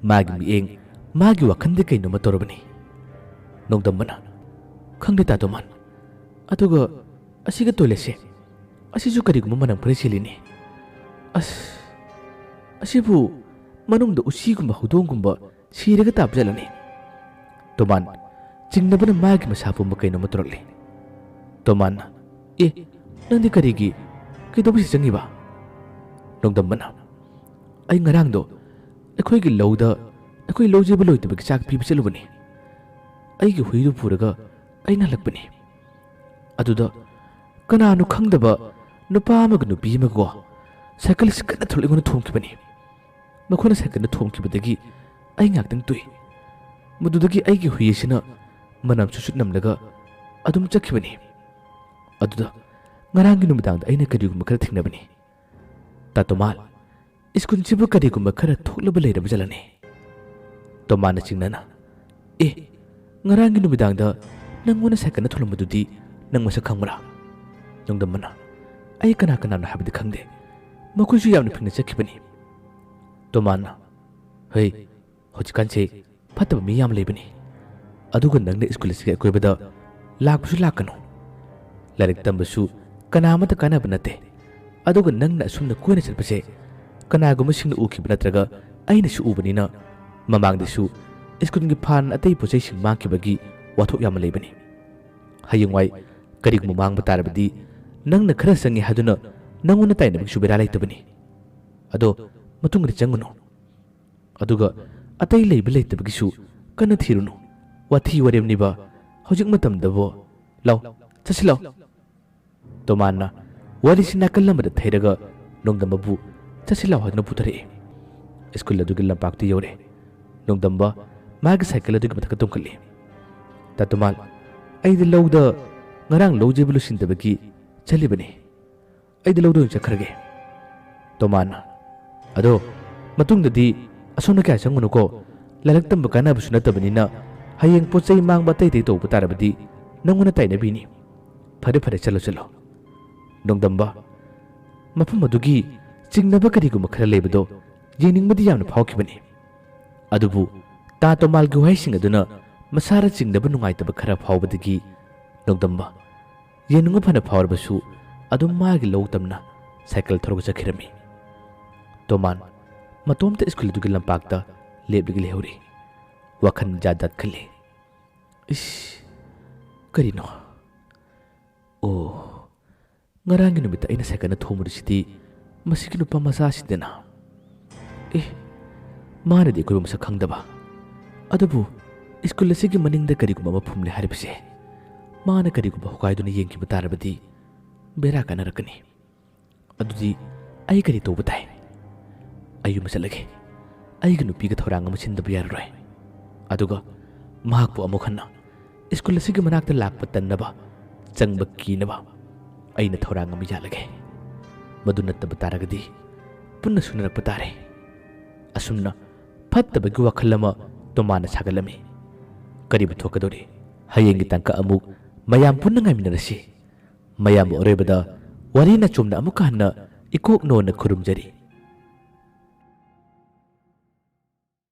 ꯃꯥꯒꯤ ꯃꯤꯠꯌꯦꯡ, ꯃꯥꯒꯤ ꯋꯥꯈꯜꯗ ꯀꯩꯅꯣꯝꯃ ꯇꯧꯔꯕꯅꯤ꯫ ꯅꯣꯡꯗꯝꯕꯅ, "ꯈꯪꯗꯦ ꯇꯥ ꯇꯣꯃꯥꯟ, ꯑꯗꯨꯒ ꯑꯁꯤꯒ ꯇꯣꯏꯂꯦꯠꯁꯦ, ꯑꯁꯤꯁꯨ ꯀꯔꯤꯒꯨꯝꯕ ꯃꯅꯝ ꯈꯔ ꯆꯦꯜꯂꯤꯅꯦ꯫ ꯑꯁ, ꯑꯁꯤꯕꯨ ꯃꯅꯨꯡꯗ ꯎꯆꯤꯒꯨꯝꯕ ꯍꯧꯗꯣꯡꯒꯨꯝꯕ ꯁꯤꯔꯒ ꯇꯥꯕ ꯖꯥꯠꯂꯅꯦ?" ꯇꯣꯃꯥꯟ ꯆꯤꯡꯅꯕꯅ ꯃꯥꯒꯤ ꯃꯁꯥ ꯄꯨꯝꯕ ꯀꯩꯅꯣꯝꯃ ꯇꯧꯔꯛꯂꯦ꯫ ꯇꯣꯃꯥꯟꯅ, "ꯑꯦ, ꯅꯪꯗꯤ ꯀꯔꯤꯒꯤ, ꯀꯩꯗꯧꯕꯁꯤ ꯆꯪꯉꯤꯕ?" ꯅꯣꯡꯗꯝꯕꯅ, "ꯑꯩ ꯉꯔꯥꯡꯗꯣ ꯑꯩꯈꯣꯏꯒꯤ ꯂꯧꯗ ꯑꯩꯈꯣꯏ ꯂꯧ ꯌꯩꯕ ꯂꯣꯏꯗꯕꯒꯤ ꯆꯥꯛ ꯄꯤꯕ ꯆꯠꯂꯨꯕꯅꯤ꯫ ꯑꯩꯒꯤ ꯍꯨꯏꯗꯨ ꯄꯨꯔꯒ ꯑꯩꯅ ꯍꯜꯂꯛꯄꯅꯤ꯫ ꯑꯗꯨꯗ ꯀꯅꯥꯅꯣ ꯈꯪꯗꯕ ꯅꯨꯄꯥ ꯑꯃꯒ ꯅꯨꯄꯤ ꯑꯃꯒꯀꯣ ꯁꯥꯏꯀꯜ ꯑꯁꯤ ꯀꯟꯅ ꯊꯧꯔ ꯑꯩꯉꯣꯟꯗ ꯊꯣꯝꯈꯤꯕꯅꯤ꯫ ꯃꯈꯣꯏꯅ ꯁꯥꯏꯀꯜꯗ ꯊꯣꯝꯈꯤꯕꯗꯒꯤ ꯑꯩ ꯉꯥꯛꯇꯪ ꯇꯣꯛꯏ꯫ ꯃꯗꯨꯗꯒꯤ ꯑꯩꯒꯤ ꯍꯨꯏ ꯑꯁꯤꯅ ꯃꯅꯝ ꯁꯨꯠ ꯁꯨꯠ ꯅꯝꯂꯒ ꯑꯗꯨꯝ ꯆꯠꯈꯤꯕꯅꯤ꯫ ꯑꯗꯨꯗ ꯉꯔꯥꯡꯒꯤ ꯅꯨꯃꯤꯗꯥꯡꯗ ꯑꯩꯅ ꯀꯔꯤꯒꯨꯝꯕ ꯈꯔ ꯊꯦꯡꯅꯕꯅꯤ꯫ ꯇꯥ ꯇꯣꯃꯥꯜ, ꯁ꯭ꯀꯨꯜꯁꯤꯕꯨ ꯀꯔꯤꯒꯨꯝꯕ ꯈꯔ ꯊꯣꯛꯂꯕ ꯂꯩꯔꯕ ꯖꯥꯠꯂꯅꯦ?" ꯇꯣꯃꯥꯟꯅ ꯆꯤꯡꯅꯅ, "ꯑꯦ, ꯉꯔꯥꯡꯒꯤ ꯅꯨꯃꯤꯗꯥꯡꯗ ꯅꯪꯉꯣꯟꯗ ꯁꯥꯏꯀꯜꯅ ꯊꯣꯝꯂꯝꯕꯗꯨꯗꯤ ꯅꯪ ꯃꯁꯛ ꯈꯪꯕ꯭ꯔꯥ?" ꯅꯣꯡꯗꯝꯕꯅ, "ꯑꯩ ꯀꯅꯥ ꯀꯅꯥꯅꯣ ꯍꯥꯏꯕꯗꯤ ꯈꯪꯗꯦ꯫ ꯃꯈꯣꯏꯁꯨ ꯌꯥꯝꯅ ꯐꯤꯡꯅ ꯆꯠꯈꯤꯕꯅꯤ꯫" ꯇꯣꯃꯥꯟꯅ, "ꯍꯩ, ꯍꯧꯖꯤꯛꯀꯥꯟꯁꯦ ꯐꯠꯇꯕ ꯃꯤ ꯌꯥꯝ ꯂꯩꯕꯅꯤ꯫ ꯑꯗꯨꯒ ꯅꯪꯅ ꯁ꯭ꯀꯨꯜ ꯑꯁꯤꯒꯤ ꯑꯀꯣꯏꯕꯗ ꯂꯥꯛꯄꯁꯨ ꯂꯥꯛꯀꯅꯨ꯫ ꯂꯥꯏꯔꯤꯛ ꯇꯝꯕꯁꯨ ꯀꯅꯥ ꯑꯃꯠꯇ ꯀꯥꯟꯅꯕ ꯅꯠꯇꯦ꯫ ꯑꯗꯨꯒ ꯅꯪꯅ ꯑꯁꯨꯝꯅ ꯀꯣꯏꯅ ꯆꯠꯄꯁꯦ ꯀꯅꯥꯒꯨꯝꯕꯁꯤꯡꯅ ꯎꯈꯤꯕ ꯅꯠꯇ꯭ꯔꯒ ꯑꯩꯅꯁꯨ ꯎꯕꯅꯤꯅ ꯃꯃꯥꯡꯗꯁꯨ ꯁ꯭ꯀꯨꯜꯒꯤ ꯐꯥꯟ ꯑꯇꯩ ꯄꯣꯠꯆꯩꯁꯤꯡ ꯃꯥꯡꯈꯤꯕꯒꯤ ꯋꯥꯊꯣꯛ ꯌꯥꯝꯅ ꯂꯩꯕꯅꯤ꯫ ꯍꯌꯦꯡꯋꯥꯏ ꯀꯔꯤꯒꯨꯝꯕ ꯃꯥꯡꯕ ꯇꯥꯔꯕꯗꯤ ꯅꯪꯅ ꯈꯔ ꯆꯪꯉꯤ ꯍꯥꯏꯗꯨꯅ ꯅꯪꯉꯣꯟꯗ ꯇꯥꯏꯅꯕꯒꯤꯁꯨ ꯕꯦꯔꯥ ꯂꯩꯇꯕꯅꯤ꯫ ꯑꯗꯣ ꯃꯇꯨꯡꯗꯗꯤ ꯆꯪꯒꯅꯨ꯫ ꯑꯗꯨꯒ ꯑꯇꯩ ꯂꯩꯕ ꯂꯩꯇꯕꯒꯤꯁꯨ ꯀꯟꯅ ꯊꯤꯔꯨꯅꯨ꯫ ꯋꯥꯊꯤ ꯋꯥꯔꯦꯝꯅꯤꯕ ꯍꯧꯖꯤꯛ ꯃꯇꯝꯗꯕꯨ꯫ ꯂꯥꯎ, ꯆꯠꯁꯤ ꯂꯥꯎ꯫" ꯇꯣꯃꯥꯟꯅ ꯋꯥꯔꯤꯁꯤ ꯅꯥꯀꯜ ꯑꯃꯗ ꯊꯩꯔꯒ ꯅꯣꯡꯗꯝꯕꯕꯨ ꯆꯠꯁꯤ ꯂꯥꯎ ꯍꯥꯏꯗꯨꯅ ꯄꯨꯊꯔꯛꯏ꯫ ꯁ꯭ꯀꯨꯜ ꯑꯗꯨꯒꯤ ꯂꯝꯄꯥꯛꯇ ꯌꯧꯔꯦ꯫ ꯅꯣꯡꯗꯝꯕ ꯃꯥꯒꯤ ꯁꯥꯏꯀꯜ ꯑꯗꯨꯒꯤ ꯃꯊꯛꯇ ꯇꯣꯡꯈꯠꯂꯤ꯫ "ꯇꯥ ꯇꯣꯃꯥꯜ, "ꯑꯩꯗꯤ ꯂꯧꯗ ꯉꯔꯥꯡ ꯂꯧ ꯌꯩꯕ ꯂꯣꯏꯁꯤꯟꯗꯕꯒꯤ ꯆꯠꯂꯤꯕꯅꯤ꯫ ꯑꯩꯗꯤ ꯂꯧꯗ ꯑꯣꯏꯅ ꯆꯠꯈ꯭ꯔꯒꯦ꯫" ꯇꯣꯃꯥꯅ, "ꯑꯗꯣ ꯃꯇꯨꯡꯗꯗꯤ ꯑꯁꯣꯝꯅ ꯀꯌꯥ ꯆꯪꯉꯨꯅꯨꯀꯣ꯫ ꯂꯥꯏꯔꯤꯛ ꯇꯝꯕ ꯀꯥꯟꯅꯕꯁꯨ ꯅꯠꯇꯕꯅꯤꯅ ꯍꯌꯦꯡ ꯄꯣꯠ ꯆꯩ ꯃꯥꯡꯕ ꯑꯇꯩ ꯑꯇꯩ ꯇꯧꯕ ꯇꯥꯔꯕꯗꯤ ꯅꯪꯉꯣꯟꯗ ꯇꯥꯏꯅꯕꯤꯅꯤ꯫ ꯐꯔꯦ ꯐꯔꯦ, ꯆꯠꯂꯣ ꯆꯠꯂꯣ꯫" ꯅꯣꯡꯗꯝꯕ, ꯃꯐꯝ ꯑꯗꯨꯒꯤ ꯆꯤꯡꯅꯕ ꯀꯔꯤꯒꯨꯝꯕ ꯈꯔ ꯂꯩꯕꯗꯣ ꯌꯦꯡꯅꯤꯡꯕꯗꯤ ꯌꯥꯝꯅ ꯐꯥꯎꯈꯤꯕꯅꯤ꯫ ꯑꯗꯨꯕꯨ ꯇꯥ ꯇꯣꯃꯥꯜꯒꯤ ꯋꯥꯍꯩꯁꯤꯡ ꯑꯗꯨꯅ ꯃꯁꯥꯗ ꯆꯤꯡꯅꯕ ꯅꯨꯡꯉꯥꯏꯇꯕ ꯈꯔ ꯐꯥꯎꯕꯗꯒꯤ ꯅꯣꯡꯗꯝꯕ ꯌꯦꯡꯅꯤꯡꯕ ꯐꯅ ꯐꯥꯎꯔꯕꯁꯨ ꯑꯗꯨꯝ ꯃꯥꯒꯤ ꯂꯧ ꯇꯝꯅ ꯁꯥꯏꯀꯜ ꯊꯧꯔꯒ ꯆꯠꯈꯤꯔꯝꯃꯤ꯫ ꯇꯣꯃꯥꯟ ꯃꯇꯣꯝꯇ ꯁ꯭ꯀꯨꯜ ꯑꯗꯨꯒꯤ ꯂꯝꯄꯥꯛꯇ ꯂꯦꯞꯂꯒ ꯂꯩꯍꯧꯔꯤ꯫ ꯋꯥꯈꯜ ꯖꯥꯠ ꯖꯥꯠ ꯈꯜꯂꯤ꯫ ꯏꯁ, ꯀꯔꯤꯅꯣ? ꯑꯣ, ꯉꯔꯥꯡꯒꯤ ꯅꯨꯃꯤꯠꯇ ꯑꯩꯅ ꯁꯥꯏꯀꯜꯅ ꯊꯣꯝꯃꯨꯔꯤꯁꯤꯗꯤ ꯃꯁꯤꯒꯤ ꯅꯨꯄꯥ ꯃꯆꯥꯁꯤꯗꯅ꯫ ꯑꯦ, ꯃꯥꯅꯗꯤ ꯑꯩꯈꯣꯏꯕꯨ ꯃꯁꯛ ꯈꯪꯗꯕ꯫ ꯑꯗꯨꯕꯨ ꯁ꯭ꯀꯨꯜ ꯑꯁꯤꯒꯤ ꯃꯅꯤꯡꯗ ꯀꯔꯤꯒꯨꯝꯕ ꯑꯃ ꯐꯨꯝꯂꯦ ꯍꯥꯏꯔꯤꯕꯁꯦ, ꯃꯥꯅ ꯀꯔꯤꯒꯨꯝꯕ ꯍꯣꯒꯥꯏꯗꯨꯅ ꯌꯦꯡꯈꯤꯕ ꯇꯥꯔꯕꯗꯤ ꯕꯦꯔꯥ ꯀꯥꯟꯅꯔꯛꯀꯅꯤ꯫ ꯑꯗꯨꯗꯤ ꯑꯩ ꯀꯔꯤ ꯇꯧꯕ ꯇꯥꯏ? ꯑꯩ ꯌꯨꯝ ꯆꯠꯂꯒꯦ꯫ ꯑꯩꯒꯤ ꯅꯨꯄꯤꯒ ꯊꯧꯔꯥꯡ ꯑꯃ ꯁꯤꯟꯗꯕ ꯌꯥꯔꯔꯣꯏ꯫ ꯑꯗꯨꯒ ꯃꯍꯥꯛꯄꯨ ꯑꯃꯨꯛ ꯍꯟꯅ ꯁ꯭ꯀꯨꯜ ꯑꯁꯤꯒꯤ ꯃꯅꯥꯛꯇ ꯂꯥꯛꯄ ꯇꯟꯅꯕ, ꯆꯪꯕ ꯀꯤꯅꯕ ꯑꯩꯅ ꯊꯧꯔꯥꯡ ꯑꯃ ꯌꯥꯠꯂꯒꯦ꯫ ꯃꯗꯨ ꯅꯠꯇꯕ ꯇꯥꯔꯒꯗꯤ ꯄꯨꯟꯅ ꯁꯨꯅꯔꯛꯄ ꯇꯥꯔꯦ꯫ ꯑꯁꯨꯝꯅ ꯐꯠꯇꯕꯒꯤ ꯋꯥꯈꯜ ꯑꯃ ꯇꯣꯃꯥꯅ ꯁꯥꯒꯠꯂꯝꯃꯤ꯫ ꯀꯔꯤꯕꯨ ꯊꯣꯛꯀꯗꯧꯔꯤ? ꯍꯌꯦꯡꯒꯤ ꯇꯥꯡꯀꯛ ꯑꯃꯨꯛ ꯃꯌꯥꯝ ꯄꯨꯟꯅ ꯉꯥꯏꯃꯤꯟꯅꯔꯁꯤ꯫ ꯃꯌꯥꯝꯕꯨ ꯑꯔꯣꯏꯕꯗ ꯋꯥꯔꯤ ꯅꯆꯨꯝꯅ ꯑꯃꯨꯛꯀ ꯍꯟꯅ ꯏꯀꯣꯛ ꯅꯣꯟꯅ ꯈꯨꯔꯨꯝꯖꯔꯤ꯫